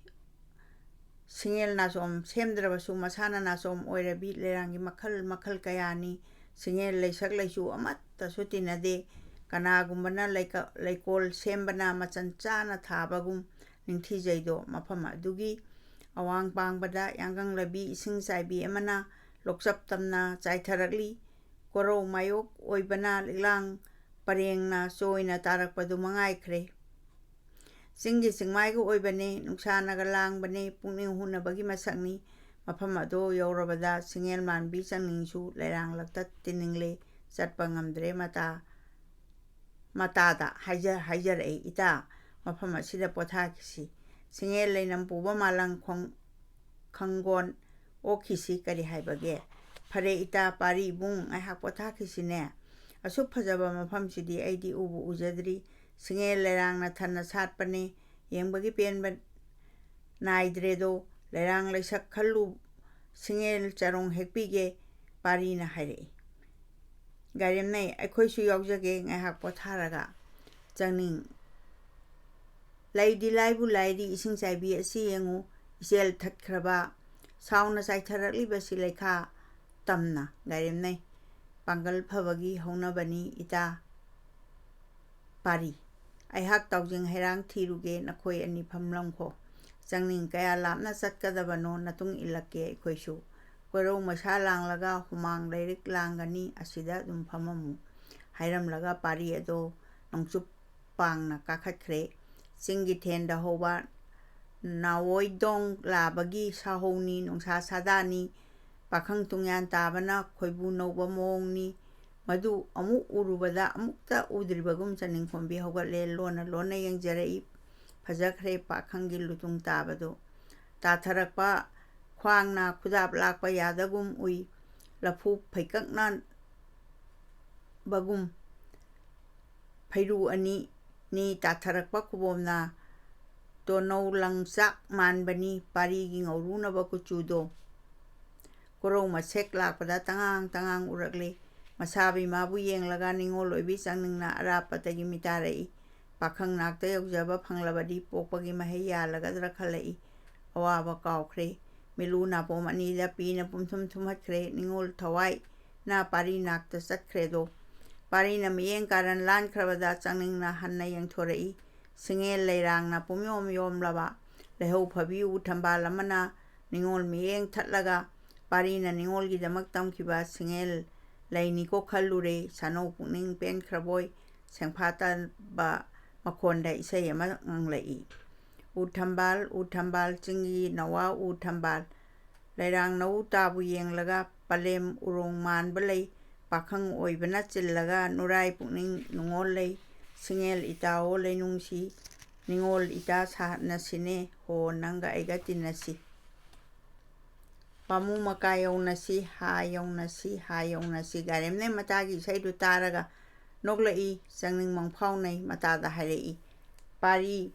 ꯁꯤꯡꯉꯦꯜ ꯅꯥꯆꯣꯝ ꯁꯦꯝꯗ꯭ꯔꯕꯁꯨ ꯃꯁꯥꯅ ꯅꯥꯆꯣꯝ ꯑꯣꯏꯔꯕꯤ ꯂꯩꯔꯥꯡꯒꯤ ꯃꯈꯜ ꯃꯈꯜ ꯀꯌꯥꯅꯤ꯫ ꯁꯤꯡꯉꯦꯜ ꯂꯩꯁꯛ ꯂꯩꯆꯨ ꯑꯃꯠꯇꯁꯨ ꯇꯤꯟꯅꯗꯦ꯫ ꯀꯅꯥꯒꯨꯝꯕꯅ ꯂꯩꯀ-, ꯂꯩꯀꯣꯜ ꯁꯦꯝꯕꯅ ꯃꯆꯟ ꯆꯥꯅ ꯊꯥꯕꯒꯨꯝ ꯅꯤꯡꯊꯤꯖꯩꯗꯣ꯫ ꯃꯐꯝ ꯑꯗꯨꯒꯤ ꯑꯋꯥꯡ ꯄꯥꯡꯕꯗ ꯌꯥꯡꯒꯪꯂꯕꯤ ꯏꯁꯤꯡ ꯆꯥꯏꯕꯤ ꯑꯃꯅ ꯂꯣꯛꯆꯞ ꯇꯝꯅ ꯆꯥꯏꯊꯔꯛꯂꯤ꯫ ꯀꯣꯔꯧ ꯃꯥꯌꯣꯛ ꯑꯣꯏꯕꯅ ꯂꯤꯛꯂꯥꯡ ꯄꯔꯦꯡꯅ ꯆꯣꯏꯅ ꯇꯥꯔꯛꯄꯗꯨ ꯃꯉꯥꯏꯈ꯭ꯔꯦ꯫ ꯆꯤꯡꯒꯤ ꯆꯤꯡꯃꯥꯏꯒ ꯑꯣꯏꯕꯅꯦ, ꯅꯨꯡꯁꯥꯅꯒ ꯂꯥꯡꯕꯅꯦ, ꯄꯨꯛꯅꯤꯡ ꯍꯨꯅꯕꯒꯤ ꯃꯁꯛꯅꯤ꯫ ꯃꯐꯝ ꯑꯗꯨ ꯌꯧꯔꯕꯗ ꯁꯤꯡꯉꯦꯜ ꯃꯥꯟꯕꯤ ꯆꯪꯅꯤꯡꯁꯨ ꯂꯩꯔꯥꯡꯂꯛꯇ ꯇꯤꯟꯅꯤꯡꯂꯦ, ꯆꯠꯄ ꯉꯝꯗ꯭ꯔꯦ ꯃꯇꯥ꯫ ꯃꯇꯥꯗ ꯍꯥꯏꯖ-, ꯍꯥꯏꯖꯔꯛꯏ, "ꯏꯇꯥ, ꯃꯐꯝ ꯑꯁꯤꯗ ꯄꯣꯊꯥꯈꯤꯁꯤ꯫ ꯁꯤꯡꯉꯦꯜ ꯂꯩꯅꯝ ꯄꯨꯕ ꯃꯥꯂꯪ ꯈꯣꯡ-, ꯈꯪꯒꯣꯟ ꯑꯣꯛꯈꯤꯁꯤ ꯀꯔꯤ ꯍꯥꯏꯕꯒꯦ?" "ꯐꯔꯦ ꯏꯇꯥ, ꯄꯥꯔꯤ ꯏꯕꯨꯡ, ꯉꯥꯏꯍꯥꯛ ꯄꯣꯊꯥꯈꯤꯁꯤꯅꯦ꯫ ꯑꯁꯨꯛ ꯐꯖꯕ ꯃꯐꯝꯁꯤꯗꯤ ꯑꯩꯗꯤ ꯎꯕꯨ ꯎꯖꯗ꯭ꯔꯤ꯫ ꯁꯤꯡꯉꯦꯜ ꯂꯩꯔꯥꯡꯅ ꯊꯟꯅ ꯁꯥꯠꯄꯅꯦ꯫ ꯌꯦꯡꯕꯒꯤ ꯄꯦꯟꯕ-, ꯅꯥꯏꯗ꯭ꯔꯦꯗꯣ, ꯂꯩꯔꯥꯡ ꯂꯩꯁꯛ ꯈꯜꯂꯨ, ꯁꯤꯡꯉꯦꯜ ꯆꯔꯣꯡ ꯍꯦꯛꯄꯤꯒꯦ, ꯄꯥꯔꯤꯅ ꯍꯥꯏꯔꯛꯏ꯫ ꯒꯥꯏꯔꯦꯝꯅꯩ, ꯑꯩꯈꯣꯏꯁꯨ ꯌꯥꯎꯖꯒꯦ, ꯉꯥꯏꯍꯥꯛ ꯄꯣꯊꯥꯔꯒ꯫ ꯆꯪꯅꯤꯡ, ꯂꯩꯗꯤ ꯂꯥꯏꯕꯨ ꯂꯥꯏꯔꯤ, ꯏꯁꯤꯡ ꯆꯥꯏꯕꯤ ꯑꯁꯤ ꯌꯦꯡꯉꯨ, ꯏꯆꯦꯜ ꯊꯠꯈ꯭ꯔꯕ, ꯁꯥꯎꯅ ꯆꯥꯏꯊꯔꯛꯂꯤꯕꯁꯤ ꯂꯩꯈꯥ ꯇꯝꯅ꯫ ꯒꯥꯏꯔꯦꯝꯅꯩ, ꯄꯥꯡꯒꯜ ꯐꯕꯒꯤ ꯍꯧꯅꯕꯅꯤ ꯏꯇꯥ ꯄꯥꯔꯤ꯫ ꯑꯩꯍꯥꯛ ꯇꯥꯎꯖꯤꯡ ꯍꯩꯔꯥꯡ ꯊꯤꯔꯨꯒꯦ, ꯅꯈꯣꯏ ꯑꯅꯤ ꯐꯝꯂꯝꯈꯣ꯫ ꯆꯪꯅꯤꯡ, ꯀꯌꯥ ꯂꯥꯞꯅ ꯆꯠꯀꯗꯕꯅꯣ, ꯅꯇꯨꯡ ꯏꯜꯂꯛꯀꯦ ꯑꯩꯈꯣꯏꯁꯨ꯫ ꯀꯣꯏꯔꯧ ꯃꯩꯁꯥ ꯂꯥꯡꯂꯒ ꯍꯨꯃꯥꯡ ꯂꯩꯔꯤꯛ ꯂꯥꯡꯒꯅꯤ, ꯑꯁꯤꯗ ꯑꯗꯨꯝ ꯐꯝꯃꯝꯃꯨ꯫ ꯍꯥꯏꯔꯝꯂꯒ ꯄꯥꯔꯤ ꯑꯗꯣ ꯅꯣꯡꯆꯨꯞ ꯄꯥꯡꯅ ꯀꯥꯈꯠꯈ꯭ꯔꯦ꯫ ꯆꯤꯡꯒꯤ ꯊꯦꯟꯗ ꯍꯧꯕ ꯅꯥꯋꯣꯏꯗꯣꯡ ꯂꯥꯕꯒꯤ ꯁꯥꯍꯧꯅꯤ, ꯅꯨꯡꯁꯥ ꯁꯥꯗꯥꯅꯤ꯫ ꯄꯥꯈꯪ ꯇꯨꯡꯌꯥꯟ ꯇꯥꯕꯅ ꯈꯣꯏꯕꯨ ꯅꯧꯕ ꯃꯑꯣꯡꯅꯤ꯫ ꯃꯗꯨ ꯑꯃꯨꯛ ꯎꯔꯨꯕꯗ ꯑꯃꯨꯛꯇ ꯎꯗ꯭ꯔꯤꯕꯒꯨꯝ ꯆꯅꯤꯡꯈꯣꯝꯕꯤ ꯍꯧꯒꯠꯂꯦ꯫ ꯂꯣꯟꯅ ꯂꯣꯟꯅ ꯌꯦꯡꯖꯔꯛꯏ꯫ ꯐꯖꯈ꯭ꯔꯦ ꯄꯥꯈꯪꯒꯤ ꯂꯨꯇꯨꯡ ꯇꯥꯕꯗꯨ꯫ ꯇꯥꯊꯔꯛꯄ ꯈ꯭ꯋꯥꯡꯅ ꯈꯨꯗꯥꯞ ꯂꯥꯛꯄ ꯌꯥꯗꯒꯨꯝ ꯎꯏ꯫ ꯂꯐꯨ ꯐꯩꯀꯛꯅ ꯕꯒꯨꯝ ꯐꯩꯔꯨ ꯑꯅꯤ ꯅꯤ ꯇꯥꯊꯔꯛꯄ ꯈꯨꯕꯣꯝꯅ ꯇꯣꯅꯧ ꯂꯪꯆꯥꯛ ꯃꯥꯟꯕꯅꯤ꯫ ꯄꯥꯔꯤꯒꯤ ꯉꯧꯔꯨꯅꯕ ꯀꯨꯆꯨꯗꯣ ꯀꯣꯔꯧ ꯃꯁꯦꯛ ꯂꯥꯛꯄꯗ ꯇꯉꯥꯡ ꯇꯉꯥꯡ ꯎꯔꯛꯂꯤ꯫ ꯃꯁꯥꯕꯤ ꯃꯥꯕꯨ ꯌꯦꯡꯂꯒ ꯅꯤꯉꯣꯜ ꯑꯣꯏꯕꯤ ꯆꯪꯅꯤꯡꯅ ꯑꯔꯥꯞꯄꯗꯒꯤ ꯃꯤꯇꯥꯔꯛꯏ꯫ ꯄꯥꯈꯪ ꯅꯥꯛꯇ ꯌꯧꯖꯕ ꯐꯪꯂꯕꯗꯤ ꯄꯣꯛꯄꯒꯤ ꯃꯍꯩ ꯌꯥꯜꯂꯒꯗ꯭ꯔꯥ ꯈꯜꯂꯛꯏ꯫ ꯑꯋꯥꯕ ꯀꯥꯎꯈ꯭ꯔꯦ꯫ ꯃꯤꯂꯨ ꯅꯥꯄꯣꯝ ꯑꯅꯤꯗ ꯄꯤꯅ ꯄꯨꯝꯊꯨꯝ ꯊꯨꯝꯍꯠꯈ꯭ꯔꯦ꯫ ꯅꯤꯉꯣꯜ ꯊꯋꯥꯏꯅ ꯄꯥꯔꯤ ꯅꯥꯛꯇ ꯆꯠꯈ꯭ꯔꯦꯗꯣ꯫ ꯄꯥꯔꯤꯅ ꯃꯤꯠꯌꯦꯡ ꯀꯥꯔꯟ ꯂꯥꯟꯈ꯭ꯔꯕꯗ ꯆꯪꯅꯤꯡꯅ ꯍꯟꯅ ꯌꯦꯡꯊꯣꯔꯛꯏ꯫ ꯁꯤꯡꯉꯦꯜ ꯂꯩꯔꯥꯡꯅ ꯄꯨꯝꯌꯣꯝ ꯌꯣꯝꯂꯕ ꯂꯩꯍꯧ ꯐꯕꯤ ꯎ ꯊꯝꯕꯥꯜ ꯑꯃꯅ ꯅꯤꯉꯣꯜ ꯃꯤꯠꯌꯦꯡ ꯊꯠꯂꯒ ꯄꯥꯔꯤꯅ ꯅꯤꯉꯣꯜꯒꯤꯗꯃꯛ ꯇꯝꯈꯤꯕ ꯁꯤꯡꯉꯦꯜ ꯂꯩꯅꯤꯀꯣ ꯈꯜꯂꯨꯔꯦ꯫ ꯁꯥꯅꯧ ꯄꯨꯛꯅꯤꯡ ꯄꯦꯟꯈ꯭ꯔꯕꯣꯏ ꯁꯦꯡꯐꯥꯠꯇꯕ ꯃꯈꯣꯟꯗ ꯏꯁꯩ ꯑꯃ ꯉꯪꯂꯛꯏ꯫ ꯎ ꯊꯝꯕꯥꯜ, ꯎ ꯊꯝꯕꯥꯜ, ꯆꯤꯡꯒꯤ ꯅꯋꯥ ꯎ ꯊꯝꯕꯥꯜ, ꯂꯩꯔꯥꯡ ꯅꯧ ꯇꯥꯕꯨ ꯌꯦꯡꯂꯒ ꯄꯂꯦꯝ ꯎꯔꯣꯡ ꯃꯥꯟꯕ ꯂꯩ꯫ ꯄꯥꯈꯪ ꯑꯣꯏꯕꯅ ꯆꯤꯜꯂꯒ ꯅꯨꯔꯥꯏ ꯄꯨꯛꯅꯤꯡ ꯅꯨꯡꯉꯣꯜ ꯂꯩ꯫ ꯁꯤꯡꯉꯦꯜ ꯏꯇꯥꯑꯣ ꯂꯩꯅꯨꯡꯁꯤ, ꯅꯤꯉꯣꯜ ꯏꯇꯥ ꯁꯥꯅꯁꯤꯅꯦ꯫ ꯍꯣ ꯅꯪꯒ ꯑꯩꯒ ꯇꯤꯟꯅꯁꯤ꯫ ꯄꯥꯃꯨ ꯃꯀꯥ ꯌꯧꯅꯁꯤ, ꯍꯥ ꯌꯧꯅꯁꯤ, ꯍꯥ ꯌꯧꯅꯁꯤ꯫ ꯒꯥꯏꯔꯦꯝꯅꯩ ꯃꯇꯥꯒꯤ ꯏꯁꯩꯗꯨ ꯇꯥꯔꯒ ꯅꯣꯛꯂꯛꯏ꯫ ꯆꯪꯅꯤꯡ ꯃꯪꯐꯥꯎꯅꯩ꯫ ꯃꯇꯥꯗ ꯍꯥꯏꯔꯛꯏ, ꯄꯥꯔꯤ,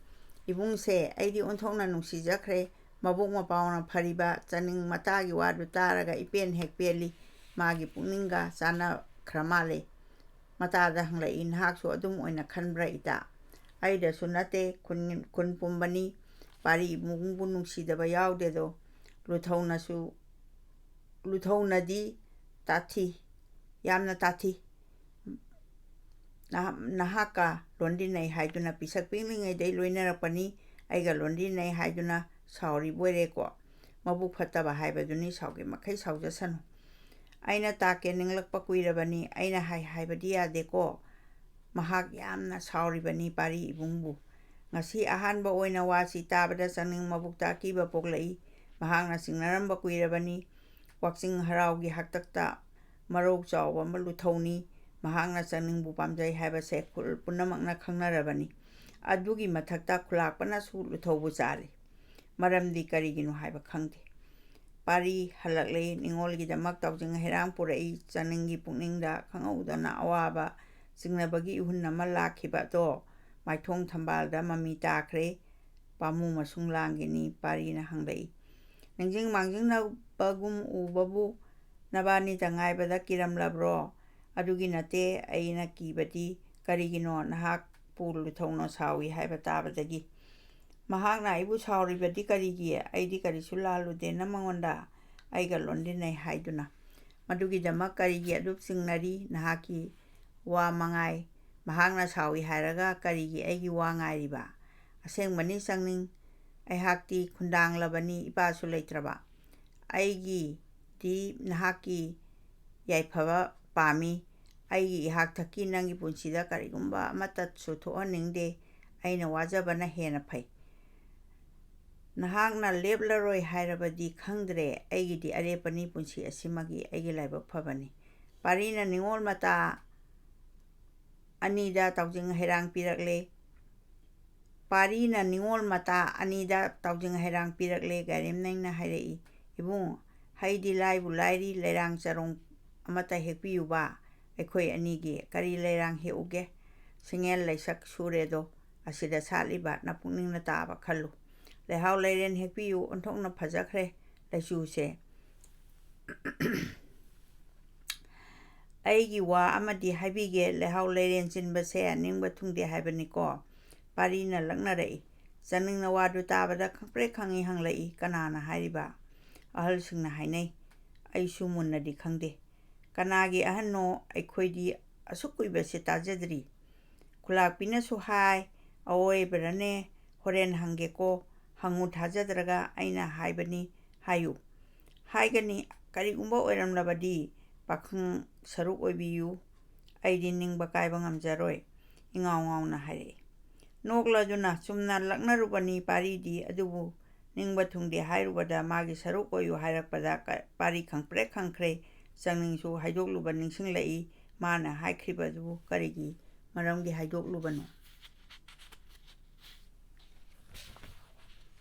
"ꯏꯕꯨꯡꯁꯦ ꯑꯩꯗꯤ ꯑꯣꯟꯊꯣꯛꯅ ꯅꯨꯡꯁꯤꯖꯈ꯭ꯔꯦ꯫ ꯃꯕꯨꯡ ꯃꯄ꯭ꯋꯥꯅ ꯐꯔꯤꯕ ꯆꯥꯅꯤꯡ ꯃꯇꯥꯒꯤ ꯋꯥꯗꯨ ꯇꯥꯔꯒ ꯏꯄꯦꯟ ꯍꯦꯛ ꯄꯦꯜꯂꯤ꯫ ꯃꯥꯒꯤ ꯄꯨꯛꯅꯤꯡꯒ ꯆꯥꯟꯅꯈ꯭ꯔ ꯃꯥꯜꯂꯦ꯫ ꯃꯇꯥꯗ ꯍꯪꯂꯛꯏ, ꯅꯍꯥꯛꯁꯨ ꯑꯗꯨꯝ ꯑꯣꯏꯅ ꯈꯟꯕ꯭ꯔꯥ ꯏꯇꯥ?" "ꯑꯩꯗꯁꯨ ꯅꯠꯇꯦ, ꯈꯨꯟ, ꯈꯨꯟ ꯄꯨꯝꯕꯅꯤ꯫ ꯄꯥꯔꯤ ꯏꯕꯨꯡꯕꯨ ꯅꯨꯡꯁꯤꯗꯕ ꯌꯥꯎꯗꯦꯗꯣ꯫ ꯂꯨꯊꯧꯅꯁꯨ, ꯂꯨꯊꯧꯅꯗꯤ ꯇꯥꯊꯤ, ꯌꯥꯝꯅ ꯇꯥꯊꯤ꯫ ꯅꯍꯥ-, ꯅꯍꯥꯛꯀ ꯂꯣꯟꯗꯤꯟꯅꯩ ꯍꯥꯏꯗꯨꯅ ꯄꯤꯁꯛ ꯄꯤꯛꯂꯤꯉꯩꯗꯩ ꯂꯣꯏꯅꯔꯛꯄꯅꯤ꯫ ꯑꯩꯒ ꯂꯣꯟꯗꯤꯟꯅꯩ ꯍꯥꯏꯗꯨꯅ ꯁꯥꯎꯔꯤꯕꯣꯏꯔꯦꯀꯣ꯫ ꯃꯕꯨꯛ ꯐꯠꯇꯕ ꯍꯥꯏꯕꯗꯨꯅꯤ, ꯁꯥꯎꯒꯦ ꯃꯈꯩ ꯁꯥꯎꯖꯁꯅꯨ꯫ ꯑꯩꯅ ꯇꯥꯛꯀꯦ ꯅꯤꯡꯂꯛꯄ ꯀꯨꯏꯔꯕꯅꯤ, ꯑꯩꯅ ꯍꯥꯏ ꯍꯥꯏꯕꯗꯤ ꯌꯥꯗꯦꯀꯣ꯫ ꯃꯍꯥꯛ ꯌꯥꯝꯅ ꯁꯥꯎꯔꯤꯕꯅꯤ ꯄꯥꯔꯤ ꯏꯕꯨꯡꯕꯨ꯫ ꯉꯁꯤ ꯑꯍꯥꯟꯕ ꯑꯣꯏꯅ ꯋꯥꯁꯤ ꯇꯥꯕꯗ ꯆꯥꯅꯤꯡ ꯃꯕꯨꯛꯇ ꯑꯀꯤꯕ ꯄꯣꯛꯂꯛꯏ꯫ ꯃꯍꯥꯛꯅ ꯆꯤꯡꯅꯔꯝꯕ ꯀꯨꯏꯔꯕꯅꯤ꯫ ꯋꯥꯛꯆꯤꯡ ꯍꯔꯥꯎꯒꯤ ꯍꯥꯛꯇꯛꯇ ꯃꯔꯧ ꯆꯥꯎꯕ ꯑꯃ ꯂꯨꯊꯧꯅꯤ꯫ ꯃꯍꯥꯛꯅ ꯆꯥꯅꯤꯡꯕꯨ ꯄꯥꯝꯖꯩ ꯍꯥꯏꯕꯁꯦ ꯈꯨꯜ ꯄꯨꯝꯅꯃꯛꯅ ꯈꯪꯅꯔꯕꯅꯤ꯫ ꯑꯗꯨꯒꯤ ꯃꯊꯛꯇ ꯈꯨꯂꯥꯛꯄꯅꯁꯨ ꯂꯨꯊꯧꯕꯨ ꯆꯥꯔꯤ꯫ ꯃꯔꯝꯗꯤ ꯀꯔꯤꯒꯤꯅꯣ ꯍꯥꯏꯕ ꯈꯪꯗꯦ꯫ ꯄꯥꯔꯤ ꯍꯜꯂꯛꯂꯦ꯫ ꯅꯤꯉꯣꯜꯒꯤꯗꯃꯛ ꯇꯥꯎꯖꯤꯡ ꯍꯩꯔꯥꯡ ꯄꯨꯔꯛꯏ꯫ ꯆꯥꯅꯤꯡꯒꯤ ꯄꯨꯛꯅꯤꯡꯗ ꯈꯪꯍꯧꯗꯅ ꯑꯋꯥꯕ ꯆꯤꯡꯅꯕꯒꯤ ꯏꯍꯨꯟ ꯑꯃ ꯂꯥꯛꯈꯤꯕ ꯑꯗꯣ ꯃꯥꯏꯊꯣꯡ ꯊꯝꯕꯥꯜꯗ ꯃꯃꯤ ꯇꯥꯈ꯭ꯔꯦ꯫ "ꯄꯥꯃꯨ ꯃꯁꯨꯡ ꯂꯥꯡꯒꯤꯅꯤ?" ꯄꯥꯔꯤꯅ ꯍꯪꯂꯛꯏ꯫ "ꯅꯤꯡꯁꯤꯡ ꯃꯥꯡꯖꯤꯡꯅꯕꯒꯨꯝ ꯎꯕꯕꯨ ꯅꯕꯥꯅꯤꯇ ꯉꯥꯏꯕꯗ ꯀꯤꯔꯝꯂꯕ꯭ꯔꯣ?" "ꯑꯗꯨꯒꯤ ꯅꯠꯇꯦ, ꯑꯩꯅ ꯀꯤꯕꯗꯤ ꯀꯔꯤꯒꯤꯅꯣ ꯅꯍꯥꯛꯄꯨ ꯂꯨꯊꯧꯅ ꯁꯥꯎꯏ ꯍꯥꯏꯕ ꯇꯥꯕꯗꯒꯤ꯫ ꯃꯍꯥꯛꯅ ꯑꯩꯕꯨ ꯁꯥꯎꯔꯤꯕꯗꯤ ꯀꯔꯤꯒꯤ? ꯑꯩꯗꯤ ꯀꯔꯤꯁꯨ ꯂꯥꯜꯂꯨꯗꯦꯅ ꯃꯉꯣꯟꯗ, ꯑꯩꯒ ꯂꯣꯟꯗꯤꯟꯅꯩ ꯍꯥꯏꯗꯨꯅ꯫ ꯃꯗꯨꯒꯤꯗꯃꯛ ꯀꯔꯤꯒꯤ ꯑꯗꯨꯛ ꯆꯤꯡꯅꯔꯤ? ꯅꯍꯥꯛꯀꯤ ꯋꯥ ꯃꯉꯥꯏ꯫ ꯃꯍꯥꯛꯅ ꯁꯥꯎꯏ ꯍꯥꯏꯔꯒ ꯀꯔꯤꯒꯤ ꯑꯩꯒꯤ ꯋꯥ ꯉꯥꯏꯔꯤꯕ? ꯑꯁꯦꯡꯕꯅꯤ ꯆꯥꯅꯤꯡ, ꯑꯩꯍꯥꯛꯇꯤ ꯈꯨꯟꯗꯥꯡꯂꯕꯅꯤ, ꯏꯄꯥꯁꯨ ꯂꯩꯇ꯭ꯔꯕ꯫ ꯑꯩꯒꯤꯗꯤ ꯅꯍꯥꯛꯀꯤ ꯌꯥꯏꯐꯕ ꯄꯥꯝꯃꯤ꯫ ꯑꯩꯒꯤ ꯏꯍꯥꯛ ꯊꯛꯀꯤ ꯅꯪꯒꯤ ꯄꯨꯟꯁꯤꯗ ꯀꯔꯤꯒꯨꯝꯕ ꯑꯃꯠꯇꯁꯨ ꯊꯣꯛꯍꯟꯅꯤꯡꯗꯦ꯫ ꯑꯩꯅ ꯋꯥꯖꯕꯅ ꯍꯦꯟꯅ ꯐꯩ꯫ ꯅꯍꯥꯛꯅ ꯂꯦꯞꯂꯔꯣꯏ ꯍꯥꯏꯔꯕꯗꯤ ꯈꯪꯗ꯭ꯔꯦ꯫ ꯑꯩꯒꯤꯗꯤ ꯑꯔꯦꯞꯄꯅꯤ, ꯄꯨꯟꯁꯤ ꯑꯁꯤꯃꯒꯤ ꯑꯩꯒꯤ ꯂꯥꯏꯕꯛ ꯐꯕꯅꯤ꯫" ꯄꯥꯔꯤꯅ ꯅꯤꯉꯣꯜ ꯃꯇꯥ ꯑꯅꯤꯗ ꯇꯥꯎꯖꯤꯡ ꯍꯩꯔꯥꯡ ꯄꯤꯔꯛꯂꯦ꯫ ꯄꯥꯔꯤꯅ ꯅꯤꯉꯣꯜ ꯃꯇꯥ ꯑꯅꯤꯗ ꯇꯥꯎꯖꯤꯡ ꯍꯩꯔꯥꯡ ꯄꯤꯔꯛꯂꯦ꯫ ꯒꯥꯏꯔꯦꯝꯅꯦꯡꯅ ꯍꯥꯏꯔꯛꯏ, "ꯏꯕꯨꯡ, ꯍꯩꯗꯤ ꯂꯥꯏꯕꯨ ꯂꯥꯏꯔꯤ, ꯂꯩꯔꯥꯡ ꯆꯔꯣꯡ ꯑꯃꯠꯇ ꯍꯦꯛꯄꯤꯌꯨꯕ, ꯑꯩꯈꯣꯏ ꯑꯅꯤꯒꯤ꯫ ꯀꯔꯤ ꯂꯩꯔꯥꯡ ꯍꯦꯛꯎꯒꯦ? ꯁꯤꯡꯉꯦꯜ ꯂꯩꯁꯛ ꯁꯨꯔꯦꯗꯣ, ꯑꯁꯤꯗ ꯁꯥꯠꯂꯤꯕ ꯅꯄꯨꯛꯅꯤꯡꯅ ꯇꯥꯕ ꯈꯜꯂꯨ꯫ ꯂꯩꯍꯥꯎ ꯂꯩꯔꯦꯟ ꯍꯦꯛꯄꯤꯌꯨ, ꯑꯣꯟꯊꯣꯛꯅ ꯐꯖꯈ꯭ꯔꯦ ꯂꯩꯆꯨꯁꯦ꯫ ꯑꯩꯒꯤ ꯋꯥ ꯑꯃꯗꯤ ꯍꯥꯏꯕꯤꯒꯦ, ꯂꯩꯍꯥꯎ ꯂꯩꯔꯦꯟ ꯆꯤꯟꯕꯁꯦ ꯅꯤꯡꯕ ꯊꯨꯡꯗꯦ ꯍꯥꯏꯕꯅꯤꯀꯣ꯫ ꯄꯥꯔꯤꯅ ꯂꯛꯅꯔꯛꯏ꯫ ꯆꯪꯅꯤꯡꯅ ꯋꯥꯗꯨ ꯇꯥꯕꯗ ꯈꯪꯄ꯭ꯔꯦꯛ ꯈꯪꯉꯤ ꯍꯪꯂꯛꯏ, "ꯀꯅꯥꯅ ꯍꯥꯏꯔꯤꯕ?" ꯑꯍꯜꯁꯤꯡꯅ ꯍꯥꯏꯅꯩ꯫ ꯑꯩꯁꯨ ꯃꯨꯟꯅꯗꯤ ꯈꯪꯗꯦ꯫ ꯀꯅꯥꯒꯤ ꯑꯍꯟꯅꯣ? ꯑꯩꯈꯣꯏꯗꯤ ꯑꯁꯨꯛ ꯀꯨꯏꯕꯁꯦ ꯇꯥꯖꯗ꯭ꯔꯤ꯫ ꯈꯨꯂꯥꯛꯄꯤꯅꯁꯨ ꯍꯥꯏ, "ꯑꯋꯣꯏꯕꯔꯅꯦ? ꯍꯣꯔꯦꯟ ꯍꯪꯒꯦꯀꯣ꯫ ꯍꯪꯉꯨ, ꯊꯥꯖꯗ꯭ꯔꯒ ꯑꯩꯅ ꯍꯥꯏꯕꯅꯤ ꯍꯥꯏꯌꯨ"꯫ "ꯍꯥꯏꯒꯅꯤ, ꯀꯔꯤꯒꯨꯝꯕ ꯑꯣꯏꯔꯝꯂꯕꯗꯤ ꯄꯥꯈꯪ ꯁꯔꯨꯛ ꯑꯣꯏꯕꯤꯌꯨ, ꯑꯩꯗꯤ ꯅꯤꯡꯕ ꯀꯥꯏꯕ ꯉꯝꯖꯔꯣꯏ", ꯏꯉꯥꯎ ꯉꯥꯎꯅ ꯍꯥꯏꯔꯛꯏ꯫ ꯅꯣꯛꯂꯗꯨꯅ ꯆꯨꯝꯅ ꯂꯛꯅꯔꯨꯕꯅꯤ ꯄꯥꯔꯤꯗꯤ, ꯑꯗꯨꯕꯨ ꯅꯤꯡꯕ ꯊꯨꯡꯗꯦ ꯍꯥꯏꯔꯨꯕꯗ ꯃꯥꯒꯤ ꯁꯔꯨꯛ ꯑꯣꯏꯌꯨ ꯍꯥꯏꯔꯛꯄꯗ ꯀ-, ꯄꯥꯔꯤ ꯈꯪꯄ꯭ꯔꯦꯛ ꯈꯪꯈ꯭ꯔꯦ꯫ ꯆꯪꯅꯤꯡꯁꯨ ꯍꯥꯏꯗꯣꯛꯂꯨꯕ ꯅꯤꯡꯁꯤꯡꯂꯛꯏ꯫ ꯃꯥꯅ ꯍꯥꯏꯈ꯭ꯔꯤꯕꯗꯨꯕꯨ ꯀꯔꯤꯒꯤ ꯃꯔꯝꯒꯤ ꯍꯥꯏꯗꯣꯛꯂꯨꯕꯅꯣ?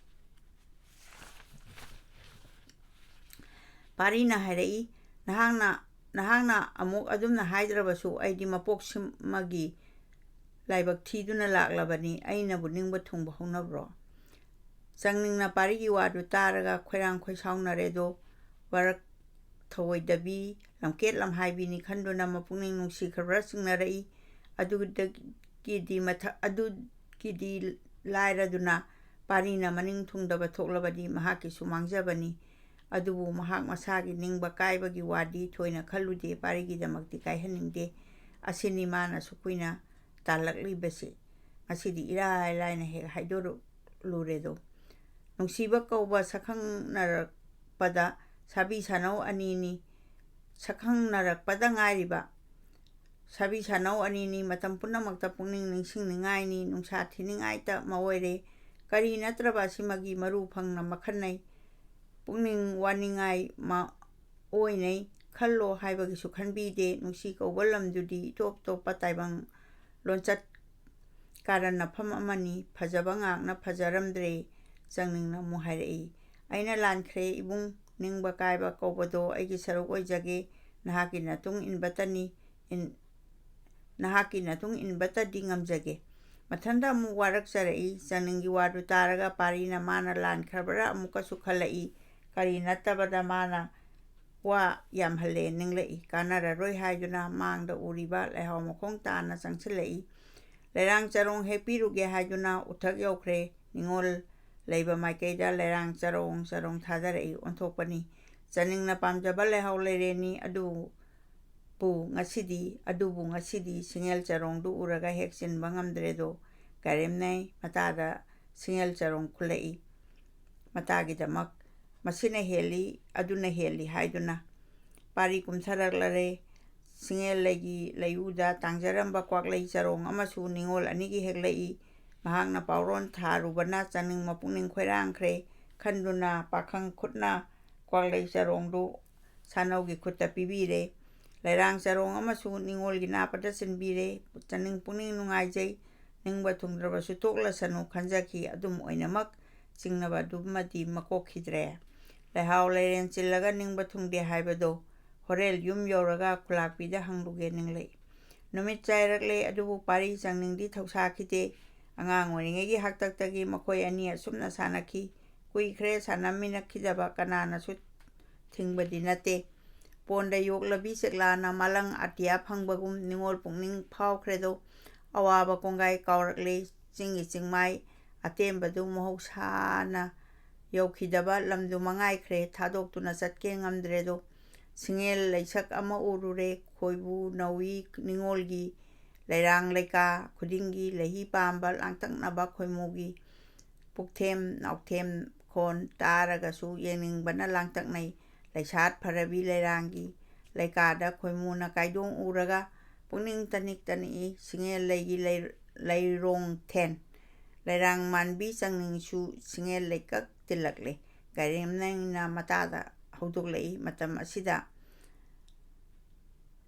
ꯄꯥꯔꯤꯅ ꯍꯥꯏꯔꯛꯏ, "ꯅꯍꯥꯛꯅ, ꯅꯍꯥꯛꯅ ꯑꯃꯨꯛ ꯑꯗꯨꯝꯅ ꯍꯥꯏꯗ꯭ꯔꯕꯁꯨ, ꯑꯩꯗꯤ ꯃꯄꯣꯛꯁꯤꯃꯒꯤ ꯂꯥꯏꯕꯛ ꯊꯤꯗꯨꯅ ꯂꯥꯛꯂꯕꯅꯤ, ꯑꯩꯅꯕꯨ ꯅꯤꯡꯕ ꯊꯨꯡꯕ ꯍꯧꯅꯕ꯭ꯔꯣ?" ꯆꯪꯅꯤꯡꯅ ꯄꯥꯔꯤꯒꯤ ꯋꯥꯗꯨ ꯇꯥꯔꯒ ꯈꯣꯏꯔꯥꯡ ꯈꯣꯏꯁꯥꯎꯅꯔꯦꯗꯣ꯫ ꯋꯥꯔꯛ ꯊꯧꯑꯣꯏꯗꯕꯤ, ꯂꯝꯀꯦꯠ ꯂꯝꯍꯥꯏꯕꯤꯅꯤ ꯈꯟꯗꯨꯅ ꯃꯄꯨꯛꯅꯤꯡ ꯅꯨꯡꯁꯤꯈ꯭ꯔꯕ꯭ꯔꯥ ꯆꯤꯡꯅꯔꯛꯏ꯫ ꯑꯗꯨꯗꯒꯤꯗꯤ ꯃꯊꯛ-, ꯑꯗꯨꯒꯤꯗꯤ ꯂꯥꯏꯔꯗꯨꯅ ꯄꯥꯔꯤꯅ ꯃꯅꯤꯡ ꯊꯨꯡꯗꯕ ꯊꯣꯛꯂꯕꯗꯤ ꯃꯍꯥꯛꯀꯤꯁꯨ ꯃꯥꯡꯖꯕꯅꯤ꯫ ꯑꯗꯨꯕꯨ ꯃꯍꯥꯛ ꯃꯁꯥꯒꯤ ꯅꯤꯡꯕ ꯀꯥꯏꯕꯒꯤ ꯋꯥꯗꯤ ꯊꯣꯏꯅ ꯈꯜꯂꯨꯗꯦ, ꯄꯥꯔꯤꯒꯤꯗꯃꯛꯇꯤ ꯀꯥꯏꯍꯟꯅꯤꯡꯗꯦ꯫ ꯑꯁꯤꯅꯤ ꯃꯥꯅꯁꯨ ꯀꯨꯏꯅ ꯇꯥꯜꯂꯛꯂꯤꯕꯁꯤ꯫ ꯉꯁꯤꯗꯤ ꯏꯔꯥꯏ ꯂꯥꯏꯅ ꯍꯦꯛ ꯍꯥꯏꯗꯣꯔꯛꯂꯨꯔꯦꯗꯣ꯫ ꯅꯨꯡꯁꯤꯕ ꯀꯧꯕ ꯁꯛꯈꯪꯅꯔꯛꯄꯗ ꯁꯥꯕꯤ ꯁꯥꯅꯧ ꯑꯅꯤꯅꯤ, ꯁꯛꯈꯪꯅꯔꯛꯄꯗ ꯉꯥꯏꯔꯤꯕ ꯁꯥꯕꯤ ꯁꯥꯅꯧ ꯑꯅꯤꯅꯤ, ꯃꯇꯝ ꯄꯨꯝꯅꯃꯛꯇ ꯄꯨꯛꯅꯤꯡ ꯅꯤꯡꯁꯤꯡꯅꯤꯡꯉꯥꯏꯅꯤ, ꯅꯨꯡꯁꯥ ꯊꯤꯅꯤꯡꯉꯥꯏꯇ ꯃꯑꯣꯏꯔꯦ꯫ ꯀꯔꯤ ꯅꯠꯇ꯭ꯔꯕ ꯑꯁꯤꯃꯒꯤ ꯃꯔꯨ ꯐꯪꯅ ꯃꯈꯟꯅꯩ, ꯄꯨꯛꯅꯤꯡ ꯋꯥꯅꯤꯡꯉꯥꯏ ꯃ-, ꯑꯣꯏꯅꯩ ꯈꯜꯂꯣ ꯍꯥꯏꯕꯒꯤꯁꯨ ꯈꯟꯕꯤꯗꯦ꯫ ꯅꯨꯡꯁꯤ ꯀꯧꯕ ꯂꯝꯗꯨꯗꯤ ꯏꯇꯣꯞ ꯇꯣꯞꯄ ꯇꯥꯏꯕꯪ ꯂꯣꯟꯆꯠ ꯀꯥꯔꯟꯅꯐꯝ ꯑꯃꯅꯤ꯫ ꯐꯖꯕ ꯉꯥꯛꯅ ꯐꯖꯔꯝꯗ꯭ꯔꯦ꯫ ꯆꯪꯅꯤꯡꯅ ꯑꯃꯨꯛ ꯍꯥꯏꯔꯛꯏ, "ꯑꯩꯅ ꯂꯥꯟꯈ꯭ꯔꯦ ꯏꯕꯨꯡ, ꯅꯤꯡꯕ ꯀꯥꯏꯕ ꯀꯧꯕꯗꯣ ꯑꯩꯒꯤ ꯁꯔꯨꯛ ꯑꯣꯏꯖꯒꯦ, ꯅꯍꯥꯛꯀꯤ ꯅꯇꯨꯡ ꯏꯟꯕꯇꯅꯤ, ꯏꯟ-, ꯅꯍꯥꯛꯀꯤ ꯅꯇꯨꯡ ꯏꯟꯕꯇꯗꯤ ꯉꯝꯖꯒꯦ"꯫ ꯃꯊꯟꯇ ꯑꯃꯨꯛ ꯋꯥꯔꯛꯆꯔꯛꯏ꯫ ꯆꯥꯅꯤꯡꯒꯤ ꯋꯥꯗꯨ ꯇꯥꯔꯒ ꯄꯥꯔꯤꯅ ꯃꯥꯅ ꯂꯥꯟꯈ꯭ꯔꯕ꯭ꯔꯥ ꯑꯃꯨꯛꯀꯁꯨ ꯈꯜꯂꯛꯏ꯫ ꯀꯔꯤ ꯅꯠꯇꯕꯗ ꯃꯥꯅ ꯋꯥ ꯌꯥꯝꯍꯜꯂꯦ ꯅꯤꯡꯂꯛꯏ꯫ ꯀꯥꯟꯅꯔꯔꯣꯏ ꯍꯥꯏꯗꯨꯅ ꯃꯥꯡꯗ ꯎꯔꯤꯕ ꯂꯩꯍꯥꯎ ꯃꯈꯣꯡ ꯇꯥꯅ ꯆꯪꯁꯤꯜꯂꯛꯏ꯫ ꯂꯩꯔꯥꯡ ꯆꯔꯣꯡ ꯍꯦꯛꯄꯤꯔꯨꯒꯦ ꯍꯥꯏꯗꯨꯅ ꯎꯊꯛ ꯌꯧꯈ꯭ꯔꯦ꯫ ꯅꯤꯉꯣꯜ ꯂꯩꯕ ꯃꯥꯏꯀꯩꯗ ꯂꯩꯔꯥꯡ ꯆꯔꯣꯡ ꯆꯔꯣꯡ ꯊꯥꯗꯔꯛꯏ꯫ ꯑꯣꯟꯊꯣꯛꯄꯅꯤ꯫ ꯆꯥꯅꯤꯡꯅ ꯄꯥꯝꯖꯕ ꯂꯩꯍꯥꯎ ꯂꯩꯔꯦꯅꯤ꯫ ꯑꯗꯨꯕꯨ ꯉꯁꯤꯗꯤ, ꯑꯗꯨꯕꯨ ꯉꯁꯤꯗꯤ ꯁꯤꯡꯉꯦꯜ ꯆꯔꯣꯡꯗꯨ ꯎꯔꯒ ꯍꯦꯛ ꯆꯤꯟꯕ ꯉꯝꯗ꯭ꯔꯦꯗꯣ꯫ ꯀꯔꯦꯝꯅꯩ ꯃꯇꯥꯗ ꯁꯤꯡꯉꯦꯜ ꯆꯔꯣꯡ ꯈꯨꯜꯂꯛꯏ꯫ ꯃꯇꯥꯒꯤꯗꯃꯛ ꯃꯁꯤꯅ ꯍꯦꯜꯂꯤ, ꯑꯗꯨꯅ ꯍꯦꯜꯂꯤ ꯍꯥꯏꯗꯨꯅ꯫ ꯄꯥꯔꯤ ꯀꯨꯝꯊꯔꯛꯂꯔꯦ꯫ ꯁꯤꯡꯉꯦꯜ ꯂꯩꯒꯤ ꯂꯩꯎꯗ ꯇꯥꯡꯖꯔꯝꯕ ꯀ꯭ꯋꯥꯛꯂꯩ ꯆꯔꯣꯡ ꯑꯃꯁꯨ ꯅꯤꯉꯣꯜ ꯑꯅꯤꯒꯤ ꯍꯦꯛꯂꯛꯏ꯫ ꯃꯍꯥꯛꯅ ꯄꯥꯎꯔꯣꯟ ꯊꯥꯔꯨꯕꯅ ꯆꯥꯅꯤꯡ ꯃꯄꯨꯛꯅꯤꯡ ꯈꯣꯏꯔꯥꯡꯈ꯭ꯔꯦ꯫ ꯈꯟꯗꯨꯅ ꯄꯥꯈꯪ ꯈꯨꯠꯅ ꯀ꯭ꯋꯥꯛꯂꯩ ꯆꯔꯣꯡꯗꯨ ꯁꯥꯅꯧꯒꯤ ꯈꯨꯠꯇ ꯄꯤꯕꯤꯔꯦ꯫ ꯂꯩꯔꯥꯡ ꯆꯔꯣꯡ ꯑꯃꯁꯨ ꯅꯤꯉꯣꯜꯒꯤ ꯅꯥꯄꯗ ꯆꯤꯟꯕꯤꯔꯦ꯫ ꯆꯥꯅꯤꯡ ꯄꯨꯛꯅꯤꯡ ꯅꯨꯡꯉꯥꯏꯖꯩ꯫ ꯅꯤꯡꯕ ꯊꯨꯡꯗ꯭ꯔꯕꯁꯨ ꯇꯣꯛꯂꯁꯅꯨ ꯈꯟꯖꯈꯤ꯫ ꯑꯗꯨꯝ ꯑꯣꯏꯅꯃꯛ ꯆꯤꯡꯅꯕ ꯑꯗꯨꯃꯗꯤ ꯃꯀꯣꯛꯈꯤꯗ꯭ꯔꯦ꯫ ꯂꯩꯍꯥꯎ ꯂꯩꯔꯦꯟ ꯆꯤꯜꯂꯒ ꯅꯤꯡꯕ ꯊꯨꯡꯗꯦ ꯍꯥꯏꯕꯗꯣ ꯍꯣꯔꯦꯟ ꯌꯨꯝ ꯌꯧꯔꯒ ꯈꯨꯂꯥꯛꯄꯤꯗ ꯍꯪꯂꯨꯒꯦ ꯅꯤꯡꯂꯛꯏ꯫ ꯅꯨꯃꯤꯠ ꯆꯥꯏꯔꯛꯂꯦ, ꯑꯗꯨꯕꯨ ꯄꯥꯔꯤ ꯆꯪꯅꯤꯡꯗꯤ ꯊꯧꯁꯥꯈꯤꯗꯦ꯫ ꯑꯉꯥꯡ ꯑꯣꯏꯔꯤꯉꯩꯒꯤ ꯍꯥꯛꯇꯛꯇꯒꯤ ꯃꯈꯣꯏ ꯑꯅꯤ ꯑꯁꯨꯝꯅ ꯁꯥꯟꯅꯈꯤ꯫ ꯀꯨꯏꯈ꯭ꯔꯦ ꯁꯥꯟꯅꯃꯤꯟꯅꯈꯤꯗꯕ, ꯀꯅꯥꯅꯁꯨ ꯊꯤꯡꯕꯗꯤ ꯅꯠꯇꯦ꯫ ꯄꯣꯟꯗ ꯌꯣꯛꯂꯕꯤ ꯆꯦꯛꯂꯥꯅ ꯃꯥꯂꯪ ꯑꯇꯤꯌꯥ ꯐꯪꯕꯒꯨꯝ ꯅꯤꯉꯣꯜ ꯄꯨꯛꯅꯤꯡ ꯐꯥꯎꯈ꯭ꯔꯦꯗꯣ꯫ ꯑꯋꯥꯕ ꯀꯣꯡꯒꯥꯏ ꯀꯥꯎꯔꯛꯂꯦ꯫ ꯆꯤꯡꯒꯤ ꯆꯤꯡꯃꯥꯏ ꯑꯇꯦꯝꯕꯗꯨ ꯃꯍꯧꯁꯥꯅ ꯌꯧꯈꯤꯗꯕ ꯂꯝꯗꯨ ꯃꯉꯥꯏꯈ꯭ꯔꯦ꯫ ꯊꯥꯗꯣꯛꯇꯨꯅ ꯆꯠꯀꯦ ꯉꯝꯗ꯭ꯔꯦꯗꯣ꯫ ꯁꯤꯡꯉꯦꯜ ꯂꯩꯁꯛ ꯑꯃ ꯎꯔꯨꯔꯦ꯫ ꯈꯣꯏꯕꯨ ꯅꯧꯏ ꯅꯤꯉꯣꯜꯒꯤ ꯂꯩꯔꯥꯡ ꯂꯩꯀꯥ ꯈꯨꯗꯤꯡꯒꯤ ꯂꯩꯍꯤ ꯄꯥꯝꯕ ꯂꯥꯡꯇꯛꯅꯕ ꯈꯣꯏꯃꯨꯒꯤ ꯄꯨꯛꯊꯦꯝ ꯅꯥꯎꯊꯦꯝ ꯈꯣꯟ ꯇꯥꯔꯒꯁꯨ ꯌꯦꯡꯅꯤꯡꯕꯅ ꯂꯥꯡꯇꯛꯅꯩ꯫ ꯂꯩꯁꯥꯠ ꯐꯔꯕꯤ ꯂꯩꯔꯥꯡꯒꯤ ꯂꯩꯀꯥꯗ ꯈꯣꯏꯃꯨꯅ ꯀꯥꯏꯗꯣꯡ ꯎꯔꯒ ꯄꯨꯛꯅꯤꯡ ꯇꯅꯤꯛ ꯇꯅꯤꯛꯏ꯫ ꯁꯤꯡꯉꯦꯜ ꯂꯩꯒꯤ ꯂꯩ-, ꯂꯩꯔꯣꯡꯊꯦꯟ ꯂꯩꯔꯥꯡ ꯃꯥꯟꯕꯤ ꯆꯪꯅꯤꯡꯁꯨ ꯁꯤꯡꯉꯦꯜ ꯂꯩꯀꯛ ꯇꯤꯜꯂꯛꯂꯦ꯫ ꯒꯥꯔꯦꯝꯅꯩꯅ ꯃꯇꯥꯗ ꯍꯧꯗꯣꯛꯂꯛꯏ꯫ ꯃꯇꯝ ꯑꯁꯤꯗ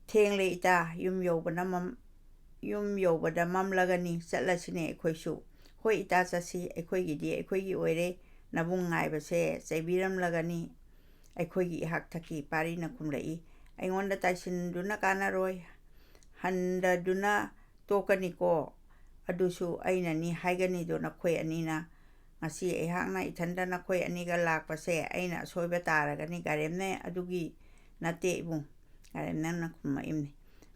ꯊꯦꯡꯂꯦ ꯏꯇꯥ, ꯌꯨꯝ ꯌꯧꯕꯅ ꯃꯝ-, ꯌꯨꯝ ꯌꯧꯕꯗ ꯃꯝꯂꯒꯅꯤ, ꯆꯠꯂꯁꯤꯅꯦ ꯑꯩꯈꯣꯏꯁꯨ꯫ ꯍꯣꯏ ꯏꯇꯥ, ꯆꯠꯁꯤ, ꯑꯩꯈꯣꯏꯒꯤꯗꯤ ꯑꯩꯈꯣꯏꯒꯤ ꯑꯣꯏꯔꯦ, ꯅꯕꯨꯡ ꯉꯥꯏꯕꯁꯦ ꯆꯩꯕꯤꯔꯝꯂꯒꯅꯤ꯫ ꯑꯩꯈꯣꯏꯒꯤ ꯏꯍꯥꯛ ꯊꯛꯀꯤ ꯄꯥꯔꯤꯅ ꯈꯨꯝꯂꯛꯏ꯫ ꯑꯩꯉꯣꯟꯗ ꯇꯥꯏꯁꯤꯟꯗꯨꯅ ꯀꯥꯟꯅꯔꯣꯏ, ꯍꯟꯗꯗꯨꯅ ꯇꯣꯛꯀꯅꯤꯀꯣ꯫ ꯑꯗꯨꯁꯨ ꯑꯩꯅꯅꯤ ꯍꯥꯏꯒꯅꯤꯗꯣ ꯅꯈꯣꯏ ꯑꯅꯤꯅ꯫ ꯉꯁꯤ ꯑꯩꯍꯥꯛꯅ ꯏꯊꯟꯗ ꯅꯈꯣꯏ ꯑꯅꯤꯒ ꯂꯥꯛꯄꯁꯦ ꯑꯩꯅ ꯑꯁꯣꯏꯕ ꯇꯥꯔꯒꯅꯤ꯫ ꯒꯥꯔꯦꯝꯅ ꯑꯗꯨꯒꯤ ꯅꯠꯇꯦ ꯏꯕꯨꯡ꯫ ꯒꯥꯔꯦꯝꯅ ꯈꯨꯝꯃꯛꯏꯕꯅꯤ꯫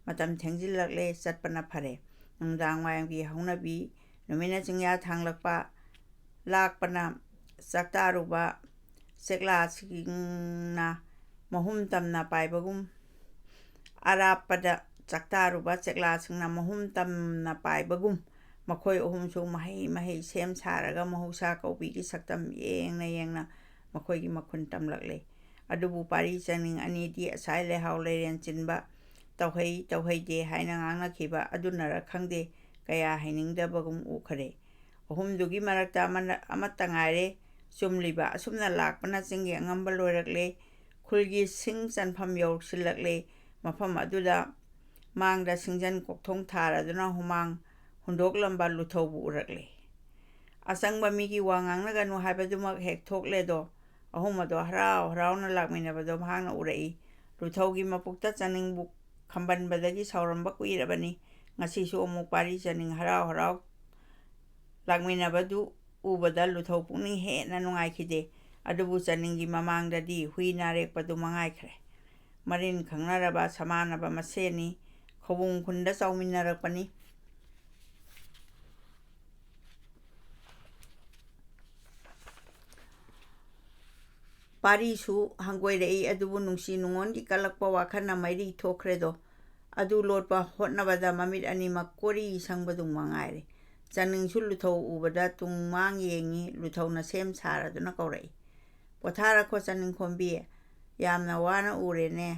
ꯃꯇꯝ ꯊꯦꯡꯖꯤꯜꯂꯛꯂꯦ, ꯆꯠꯄꯅ ꯐꯔꯦ꯫ ꯅꯨꯡꯗꯥꯡ ꯋꯥꯏꯔꯝꯒꯤ ꯍꯧꯅꯕꯤ, ꯅꯨꯃꯤꯠꯅ ꯆꯤꯡꯌꯥ ꯊꯥꯡꯂꯛꯄ, ꯂꯥꯛꯄꯅ ꯆꯥꯛꯇꯥꯔꯨꯕ ꯆꯦꯛꯂꯥꯁꯤꯡꯅ ꯃꯍꯨꯝ ꯇꯝꯅ ꯄꯥꯏꯕꯒꯨꯝ, ꯑꯔꯥꯞꯄꯗ ꯆꯥꯛꯇꯥꯔꯨꯕ ꯆꯦꯛꯂꯥꯁꯤꯡꯅ ꯃꯍꯨꯝ ꯇꯝꯅ ꯄꯥꯏꯕꯒꯨꯝ, ꯃꯈꯣꯏ ꯑꯍꯨꯝꯁꯨ ꯃꯍꯩ ꯃꯍꯩ ꯁꯦꯝ ꯁꯥꯔꯒ ꯃꯍꯧꯁꯥ ꯀꯧꯕꯤꯒꯤ ꯁꯛꯇꯝ ꯌꯦꯡꯅ ꯌꯦꯡꯅ ꯃꯈꯣꯏꯒꯤ ꯃꯈꯨꯟ ꯇꯝꯂꯛꯂꯦ꯫ ꯑꯗꯨꯕꯨ ꯄꯥꯔꯤ ꯆꯅꯤꯡ ꯑꯅꯤꯗꯤ ꯑꯁꯥꯏ ꯂꯩꯍꯥꯎ ꯂꯩꯔꯦꯟ ꯆꯤꯟꯕ, ꯇꯧꯍꯩ ꯇꯧꯍꯩꯗꯦ ꯍꯥꯏꯅ ꯉꯥꯡꯅꯈꯤꯕ ꯑꯗꯨꯅꯔ ꯈꯪꯗꯦ, ꯀꯌꯥ ꯍꯩꯅꯤꯡꯗꯕꯒꯨꯝ ꯎꯈꯔꯦ꯫ ꯑꯍꯨꯝꯗꯨꯒꯤ ꯃꯔꯛꯇ ꯑꯃꯅ, ꯑꯃꯠꯇ ꯉꯥꯏꯔꯦ ꯆꯨꯝꯂꯤꯕ꯫ ꯑꯁꯨꯝꯅ ꯂꯥꯛꯄꯅ ꯆꯤꯡꯒꯤ ꯑꯉꯝꯕ ꯂꯣꯏꯔꯛꯂꯦ꯫ ꯈꯨꯜꯒꯤ ꯁꯤꯡ ꯆꯟꯐꯝ ꯌꯧꯁꯤꯜꯂꯛꯂꯦ꯫ ꯃꯐꯝ ꯑꯗꯨꯗ ꯃꯥꯡꯗ ꯁꯤꯡꯖꯟ ꯀꯣꯛꯊꯣꯡ ꯊꯥꯔꯗꯨꯅ ꯍꯨꯃꯥꯡ ꯍꯨꯟꯗꯣꯛꯂꯝꯕ ꯂꯨꯊꯧꯕꯨ ꯎꯔꯛꯂꯦ꯫ ꯑꯆꯪꯕ ꯃꯤꯒꯤ ꯋꯥ ꯉꯥꯡꯅꯒꯅꯨ ꯍꯥꯏꯕꯗꯨꯃꯛ ꯍꯦꯛ ꯊꯣꯛꯂꯦꯗꯣ꯫ ꯑꯍꯨꯝ ꯑꯗꯣ ꯍꯔꯥꯎ ꯍꯔꯥꯎꯅ ꯂꯥꯛꯃꯤꯟꯅꯕꯗꯣ ꯃꯍꯥꯛꯅ ꯎꯔꯛꯏ꯫ ꯂꯨꯊꯧꯒꯤ ꯃꯄꯨꯛꯇ ꯆꯥꯅꯤꯡꯕꯨ ꯈꯝꯕꯟꯕꯗꯒꯤ ꯁꯥꯎꯔꯝꯕ ꯀꯨꯏꯔꯕꯅꯤ꯫ ꯉꯁꯤꯁꯨ ꯑꯃꯨꯛ ꯄꯥꯔꯤ ꯆꯥꯅꯤꯡ ꯍꯔꯥꯎ ꯍꯔꯥꯎ ꯂꯥꯛꯃꯤꯟꯅꯕꯗꯨ ꯎꯕꯗ ꯂꯨꯊꯧ ꯄꯨꯛꯅꯤꯡ ꯍꯦꯟꯅ ꯅꯨꯡꯉꯥꯏꯈꯤꯗꯦ꯫ ꯑꯗꯨꯕꯨ ꯆꯥꯅꯤꯡꯒꯤ ꯃꯃꯥꯡꯗꯗꯤ ꯍꯨꯏ ꯅꯥꯔꯦꯛꯄꯗꯨ ꯃꯉꯥꯏꯈ꯭ꯔꯦ꯫ ꯃꯔꯤꯟ ꯈꯪꯅꯔꯕ ꯁꯃꯥꯟꯅꯕ ꯃꯁꯦꯟꯅꯤ꯫ ꯈꯧꯕꯨꯝ ꯈꯨꯟꯗ ꯆꯥꯎꯃꯤꯟꯅꯔꯛꯄꯅꯤ꯫ ꯄꯥꯔꯤꯁꯨ ꯍꯪꯒꯣꯏꯔꯛꯏ, ꯑꯗꯨꯕꯨ ꯅꯨꯡꯁꯤ ꯅꯨꯡꯉꯣꯟꯒꯤ ꯀꯜꯂꯛꯄ ꯋꯥꯈꯜꯅ ꯃꯩꯔꯤ ꯊꯣꯛꯈ꯭ꯔꯦꯗꯣ꯫ ꯑꯗꯨ ꯂꯣꯠꯄ ꯍꯣꯠꯅꯕꯗ ꯃꯃꯤꯠ ꯑꯅꯤꯃꯛ ꯀꯣꯔꯤ ꯁꯪꯕꯗꯨ ꯃꯉꯥꯏꯔꯦ꯫ ꯆꯥꯅꯤꯡꯁꯨ ꯂꯨꯊꯧ ꯎꯕꯗ ꯇꯨꯡ ꯃꯥꯡ ꯌꯦꯡꯉꯤ꯫ ꯂꯨꯊꯧꯅ ꯁꯦꯝ ꯁꯥꯔꯗꯨꯅ ꯀꯧꯔꯛꯏ, "ꯄꯣꯊꯥꯔꯈꯣ ꯆꯥꯅꯤꯡꯈꯣꯝꯕꯤ, ꯌꯥꯝꯅ ꯋꯥꯅ ꯎꯔꯦꯅꯦ,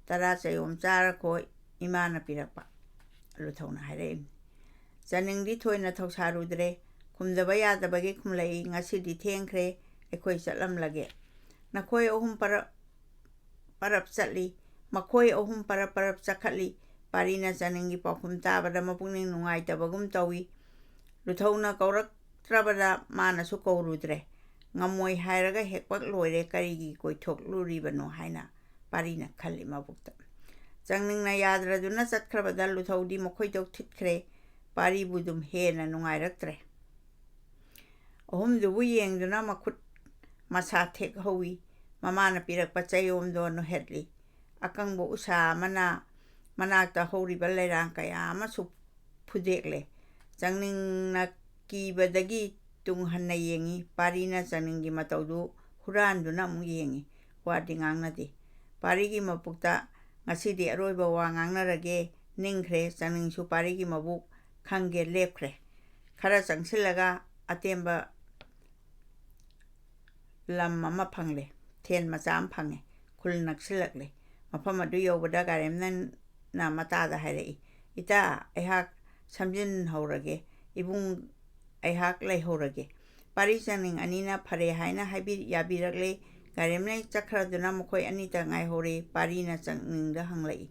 ꯇꯔꯥ ꯆꯌꯣꯝ ꯆꯥꯔꯈꯣ, ꯏꯃꯥꯅ ꯄꯤꯔꯛꯄ", ꯂꯨꯊꯧꯅ ꯍꯥꯏꯔꯛꯏ꯫ ꯆꯥꯅꯤꯡꯗꯤ ꯊꯣꯏꯅ ꯊꯧꯁꯥꯔꯨꯗ꯭ꯔꯦ꯫ ꯈꯨꯝꯗꯕ ꯌꯥꯗꯕꯒꯤ ꯈꯨꯝꯂꯛꯏ, "ꯉꯁꯤꯗꯤ ꯊꯦꯡꯈ꯭ꯔꯦ, ꯑꯩꯈꯣꯏ ꯆꯠꯂꯝꯂꯒꯦ"꯫ ꯅꯈꯣꯏ ꯑꯍꯨꯝ ꯄꯔꯞ ꯄꯔꯞ ꯆꯠꯂꯤ꯫ ꯃꯈꯣꯏ ꯑꯍꯨꯝ ꯄꯔꯞ ꯄꯔꯞ ꯆꯠꯈꯠꯂꯤ꯫ ꯄꯥꯔꯤꯅ ꯆꯥꯅꯤꯡꯒꯤ ꯄꯥꯎꯈꯨꯝ ꯇꯥꯕꯗ ꯃꯄꯨꯛꯅꯤꯡ ꯅꯨꯡꯉꯥꯏꯇꯕꯒꯨꯝ ꯇꯧꯏ꯫ ꯂꯨꯊꯧꯅ ꯀꯧꯔꯛꯇ꯭ꯔꯕꯗ ꯃꯥꯅꯁꯨ ꯀꯧꯔꯨꯗ꯭ꯔꯦ꯫ ꯉꯝꯃꯣꯏ ꯍꯥꯏꯔꯒ ꯍꯦꯛꯄꯛ ꯂꯣꯏꯔꯦ, ꯀꯔꯤꯒꯤ ꯀꯣꯏꯊꯣꯛꯂꯨꯔꯤꯕꯅꯣ ꯍꯥꯏꯅ ꯄꯥꯔꯤꯅ ꯈꯜꯂꯤ ꯃꯕꯨꯛꯇ꯫ ꯆꯥꯅꯤꯡꯅ ꯌꯥꯗ꯭ꯔꯗꯨꯅ ꯆꯠꯈ꯭ꯔꯕꯗ ꯂꯨꯊꯧꯗꯤ ꯃꯈꯣꯏꯗꯣ ꯊꯤꯠꯈ꯭ꯔꯦ꯫ ꯄꯥꯔꯤꯕꯨ ꯑꯗꯨꯝ ꯍꯦꯟꯅ ꯅꯨꯡꯉꯥꯏꯔꯛꯇ꯭ꯔꯦ꯫ ꯑꯍꯨꯝꯗꯨꯕꯨ ꯌꯦꯡꯗꯨꯅ ꯃꯈꯨꯠ ꯃꯁꯥ ꯊꯦꯛꯍꯧꯏ꯫ ꯃꯃꯥꯅ ꯄꯤꯔꯛꯄ ꯆꯌꯣꯝꯗꯣ ꯅꯣꯏꯍꯠꯂꯤ꯫ ꯑꯀꯪꯕ ꯎꯁꯥ ꯑꯃꯅ ꯃꯅꯥꯛꯇ ꯍꯧꯔꯤꯕ ꯂꯩꯔꯥꯡ ꯀꯌꯥ ꯑꯃꯁꯨ ꯐꯨꯗꯦꯛꯂꯦ꯫ ꯆꯪꯅꯤꯡꯅ ꯀꯤꯕꯗꯒꯤ ꯇꯨꯡ ꯍꯟꯅ ꯌꯦꯡꯏ꯫ ꯄꯥꯔꯤꯅ ꯆꯪꯅꯤꯡꯒꯤ ꯃꯇꯧꯗꯨ ꯍꯨꯔꯥꯟꯗꯨꯅ ꯑꯃꯨꯛ ꯌꯦꯡꯏ꯫ ꯋꯥꯗꯤ ꯉꯥꯡꯅꯗꯦ꯫ ꯄꯥꯔꯤꯒꯤ ꯃꯕꯨꯛꯇ ꯉꯁꯤꯗꯤ ꯑꯔꯣꯏꯕ ꯋꯥ ꯉꯥꯡꯅꯔꯒꯦ ꯅꯤꯡꯈ꯭ꯔꯦ꯫ ꯆꯪꯅꯤꯡꯁꯨ ꯄꯥꯔꯤꯒꯤ ꯃꯕꯨꯛ ꯈꯪꯒꯦ ꯂꯦꯞꯈ꯭ꯔꯦ꯫ ꯈꯔ ꯆꯪꯁꯤꯜꯂꯒ ꯑꯇꯦꯝꯕ ꯂꯝ ꯑꯃ ꯐꯪꯂꯦ꯫ ꯊꯦꯟ ꯃꯆꯥ ꯑꯃ ꯐꯪꯉꯦ꯫ ꯈꯨꯜ ꯅꯛꯁꯤꯜꯂꯛꯂꯦ꯫ ꯃꯐꯝ ꯑꯗꯨ ꯌꯧꯕꯗ ꯒꯥꯔꯦꯝꯅꯟꯅ ꯃꯇꯥꯗ ꯍꯥꯏꯔꯛꯏ, "ꯏꯇꯥ, ꯑꯩꯍꯥꯛ ꯁꯝꯖꯤꯟꯍꯧꯔꯒꯦ꯫ ꯏꯕꯨꯡ, ꯑꯩꯍꯥꯛ ꯂꯩꯍꯧꯔꯒꯦ꯫" ꯄꯥꯔꯤ ꯆꯪꯅꯤꯡ ꯑꯅꯤꯅ ꯐꯔꯦ ꯍꯥꯏꯅ ꯍꯥꯏꯕꯤ-, ꯌꯥꯕꯤꯔꯛꯂꯦ꯫ ꯒꯥꯔꯦꯝꯅꯟ ꯆꯠꯈ꯭ꯔꯗꯨꯅ ꯃꯈꯣꯏ ꯑꯅꯤꯇ ꯉꯥꯏꯍꯧꯔꯦ꯫ ꯄꯥꯔꯤꯅ ꯆꯪꯅꯤꯡꯗ ꯍꯪꯂꯛꯏ,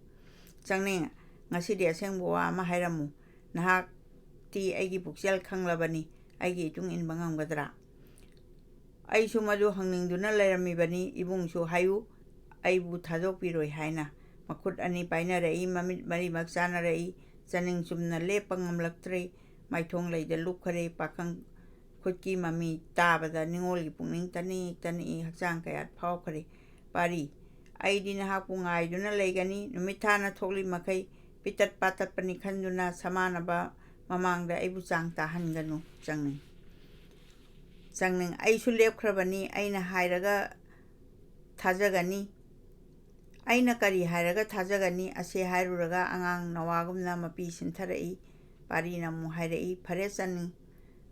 "ꯆꯪꯅꯤꯡ, ꯉꯁꯤꯗꯤ ꯑꯁꯦꯡꯕ ꯋꯥ ꯑꯃ ꯍꯥꯏꯔꯝꯃꯨ꯫ ꯅꯍꯥꯛꯇꯤ ꯑꯩꯒꯤ ꯄꯨꯛꯆꯦꯜ ꯈꯪꯂꯕꯅꯤ꯫ ꯑꯩꯒꯤ ꯏꯇꯨꯡ ꯏꯟꯕ ꯉꯝꯒꯗ꯭ꯔꯥ?" "ꯑꯩꯁꯨ ꯃꯗꯨ ꯍꯪꯅꯤꯡꯗꯨꯅ ꯂꯩꯔꯝꯃꯤꯕꯅꯤ꯫ ꯏꯕꯨꯡꯁꯨ ꯍꯥꯏꯌꯨ, ꯑꯩꯕꯨ ꯊꯥꯗꯣꯛꯄꯤꯔꯣꯏ ꯍꯥꯏꯅ꯫" ꯃꯈꯨꯠ ꯑꯅꯤ ꯄꯥꯏꯅꯔꯛꯏ, ꯃꯃꯤꯠ ꯃꯔꯤꯃꯛ ꯆꯥꯅꯔꯛꯏ꯫ ꯆꯅꯤꯡ ꯆꯨꯝꯅ ꯂꯦꯞꯄ ꯉꯝꯂꯛꯇ꯭ꯔꯦ꯫ ꯃꯥꯏꯊꯣꯡ ꯂꯩꯗ ꯂꯨꯞꯈꯔꯦ꯫ ꯄꯥꯈꯪ ꯈꯨꯠꯀꯤ ꯃꯃꯤ ꯇꯥꯕꯗ ꯅꯤꯡꯉꯣꯜꯒꯤ ꯄꯨꯛꯅꯤꯡ ꯇꯅꯤꯛ ꯇꯅꯤꯛꯏ, ꯍꯛꯆꯥꯡ ꯀꯌꯥꯠ ꯐꯥꯎꯈꯔꯦ꯫ "ꯄꯥꯔꯤ, ꯑꯩꯗꯤ ꯅꯍꯥꯛꯄꯨ ꯉꯥꯏꯗꯨꯅ ꯂꯩꯒꯅꯤ꯫ ꯅꯨꯃꯤꯠ ꯊꯥꯅ ꯊꯣꯛꯂꯤ ꯃꯈꯩ ꯄꯤꯇꯠ ꯄꯥꯇꯠꯄꯅꯤ ꯈꯟꯗꯨꯅ ꯁꯃꯥꯟꯅꯕ ꯃꯃꯥꯡꯗ ꯑꯩꯕꯨ ꯆꯥꯡ ꯇꯥꯍꯟꯒꯅꯨ, ꯆꯪꯅꯤꯡ꯫" ꯆꯪꯅꯤꯡ, "ꯑꯩꯁꯨ ꯂꯦꯞꯈ꯭ꯔꯕꯅꯤ꯫ ꯑꯩꯅ ꯍꯥꯏꯔꯒ ꯊꯥꯖꯒꯅꯤ꯫ ꯑꯩꯅ ꯀꯔꯤ ꯍꯥꯏꯔꯒ ꯊꯥꯖꯒꯅꯤ?" ꯑꯁꯤ ꯍꯥꯏꯔꯨꯔꯒ ꯑꯉꯥꯡ ꯅꯋꯥꯒꯨꯝꯅ ꯃꯄꯤ ꯁꯤꯟꯊꯔꯛꯏ꯫ ꯄꯥꯔꯤꯅ ꯑꯃꯨꯛ ꯍꯥꯏꯔꯛꯏ, "ꯐꯔꯦ ꯆꯅꯤꯡ,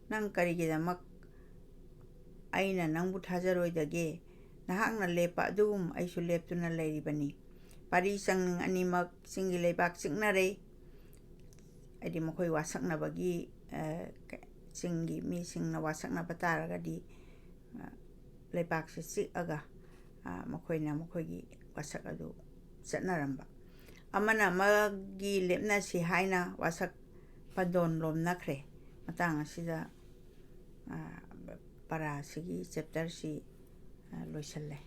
ꯅꯪ ꯀꯔꯤꯒꯤꯗꯃꯛ ꯑꯩꯅ ꯅꯪꯕꯨ ꯊꯥꯖꯔꯣꯏꯗꯒꯦ? ꯅꯍꯥꯛꯅ ꯂꯦꯞꯄ ꯑꯗꯨꯒꯨꯝ ꯑꯩꯁꯨ ꯂꯦꯞꯇꯨꯅ ꯂꯩꯔꯤꯕꯅꯤ꯫" ꯄꯥꯔꯤ ꯆꯪꯅꯤꯡ ꯑꯅꯤꯃꯛ ꯆꯤꯡꯒꯤ ꯂꯩꯕꯥꯛ ꯆꯤꯛꯅꯔꯦ꯫ ꯍꯥꯏꯗꯤ ꯃꯈꯣꯏ ꯋꯥꯁꯛꯅꯕꯒꯤ, ꯑ, ꯀ-, ꯆꯤꯡꯒꯤ ꯃꯤꯁꯤꯡꯅ ꯋꯥꯁꯛꯅꯕ ꯇꯥꯔꯒꯗꯤ, ꯑ, ꯂꯩꯕꯥꯛꯁꯦ ꯆꯤꯛꯑꯒ, ꯑ, ꯃꯈꯣꯏꯅ ꯃꯈꯣꯏꯒꯤ ꯋꯥꯁꯛ ꯑꯗꯨ ꯆꯠꯅꯔꯝꯕ꯫ ꯑꯃꯅ ꯑꯃꯒꯤ ꯂꯦꯞꯅꯁꯤ ꯍꯥꯏꯅ ꯋꯥꯁꯛ ꯄꯟꯗꯣꯟ ꯂꯣꯝꯅꯈ꯭ꯔꯦ꯫ ꯃꯇꯥꯡ ꯑꯁꯤꯗ, ꯑ, ꯄꯔꯥ ꯑꯁꯤꯒꯤ ꯆꯦꯞꯇꯔꯁꯤ, ꯑ, ꯂꯣꯏꯁꯤꯜꯂꯦ꯫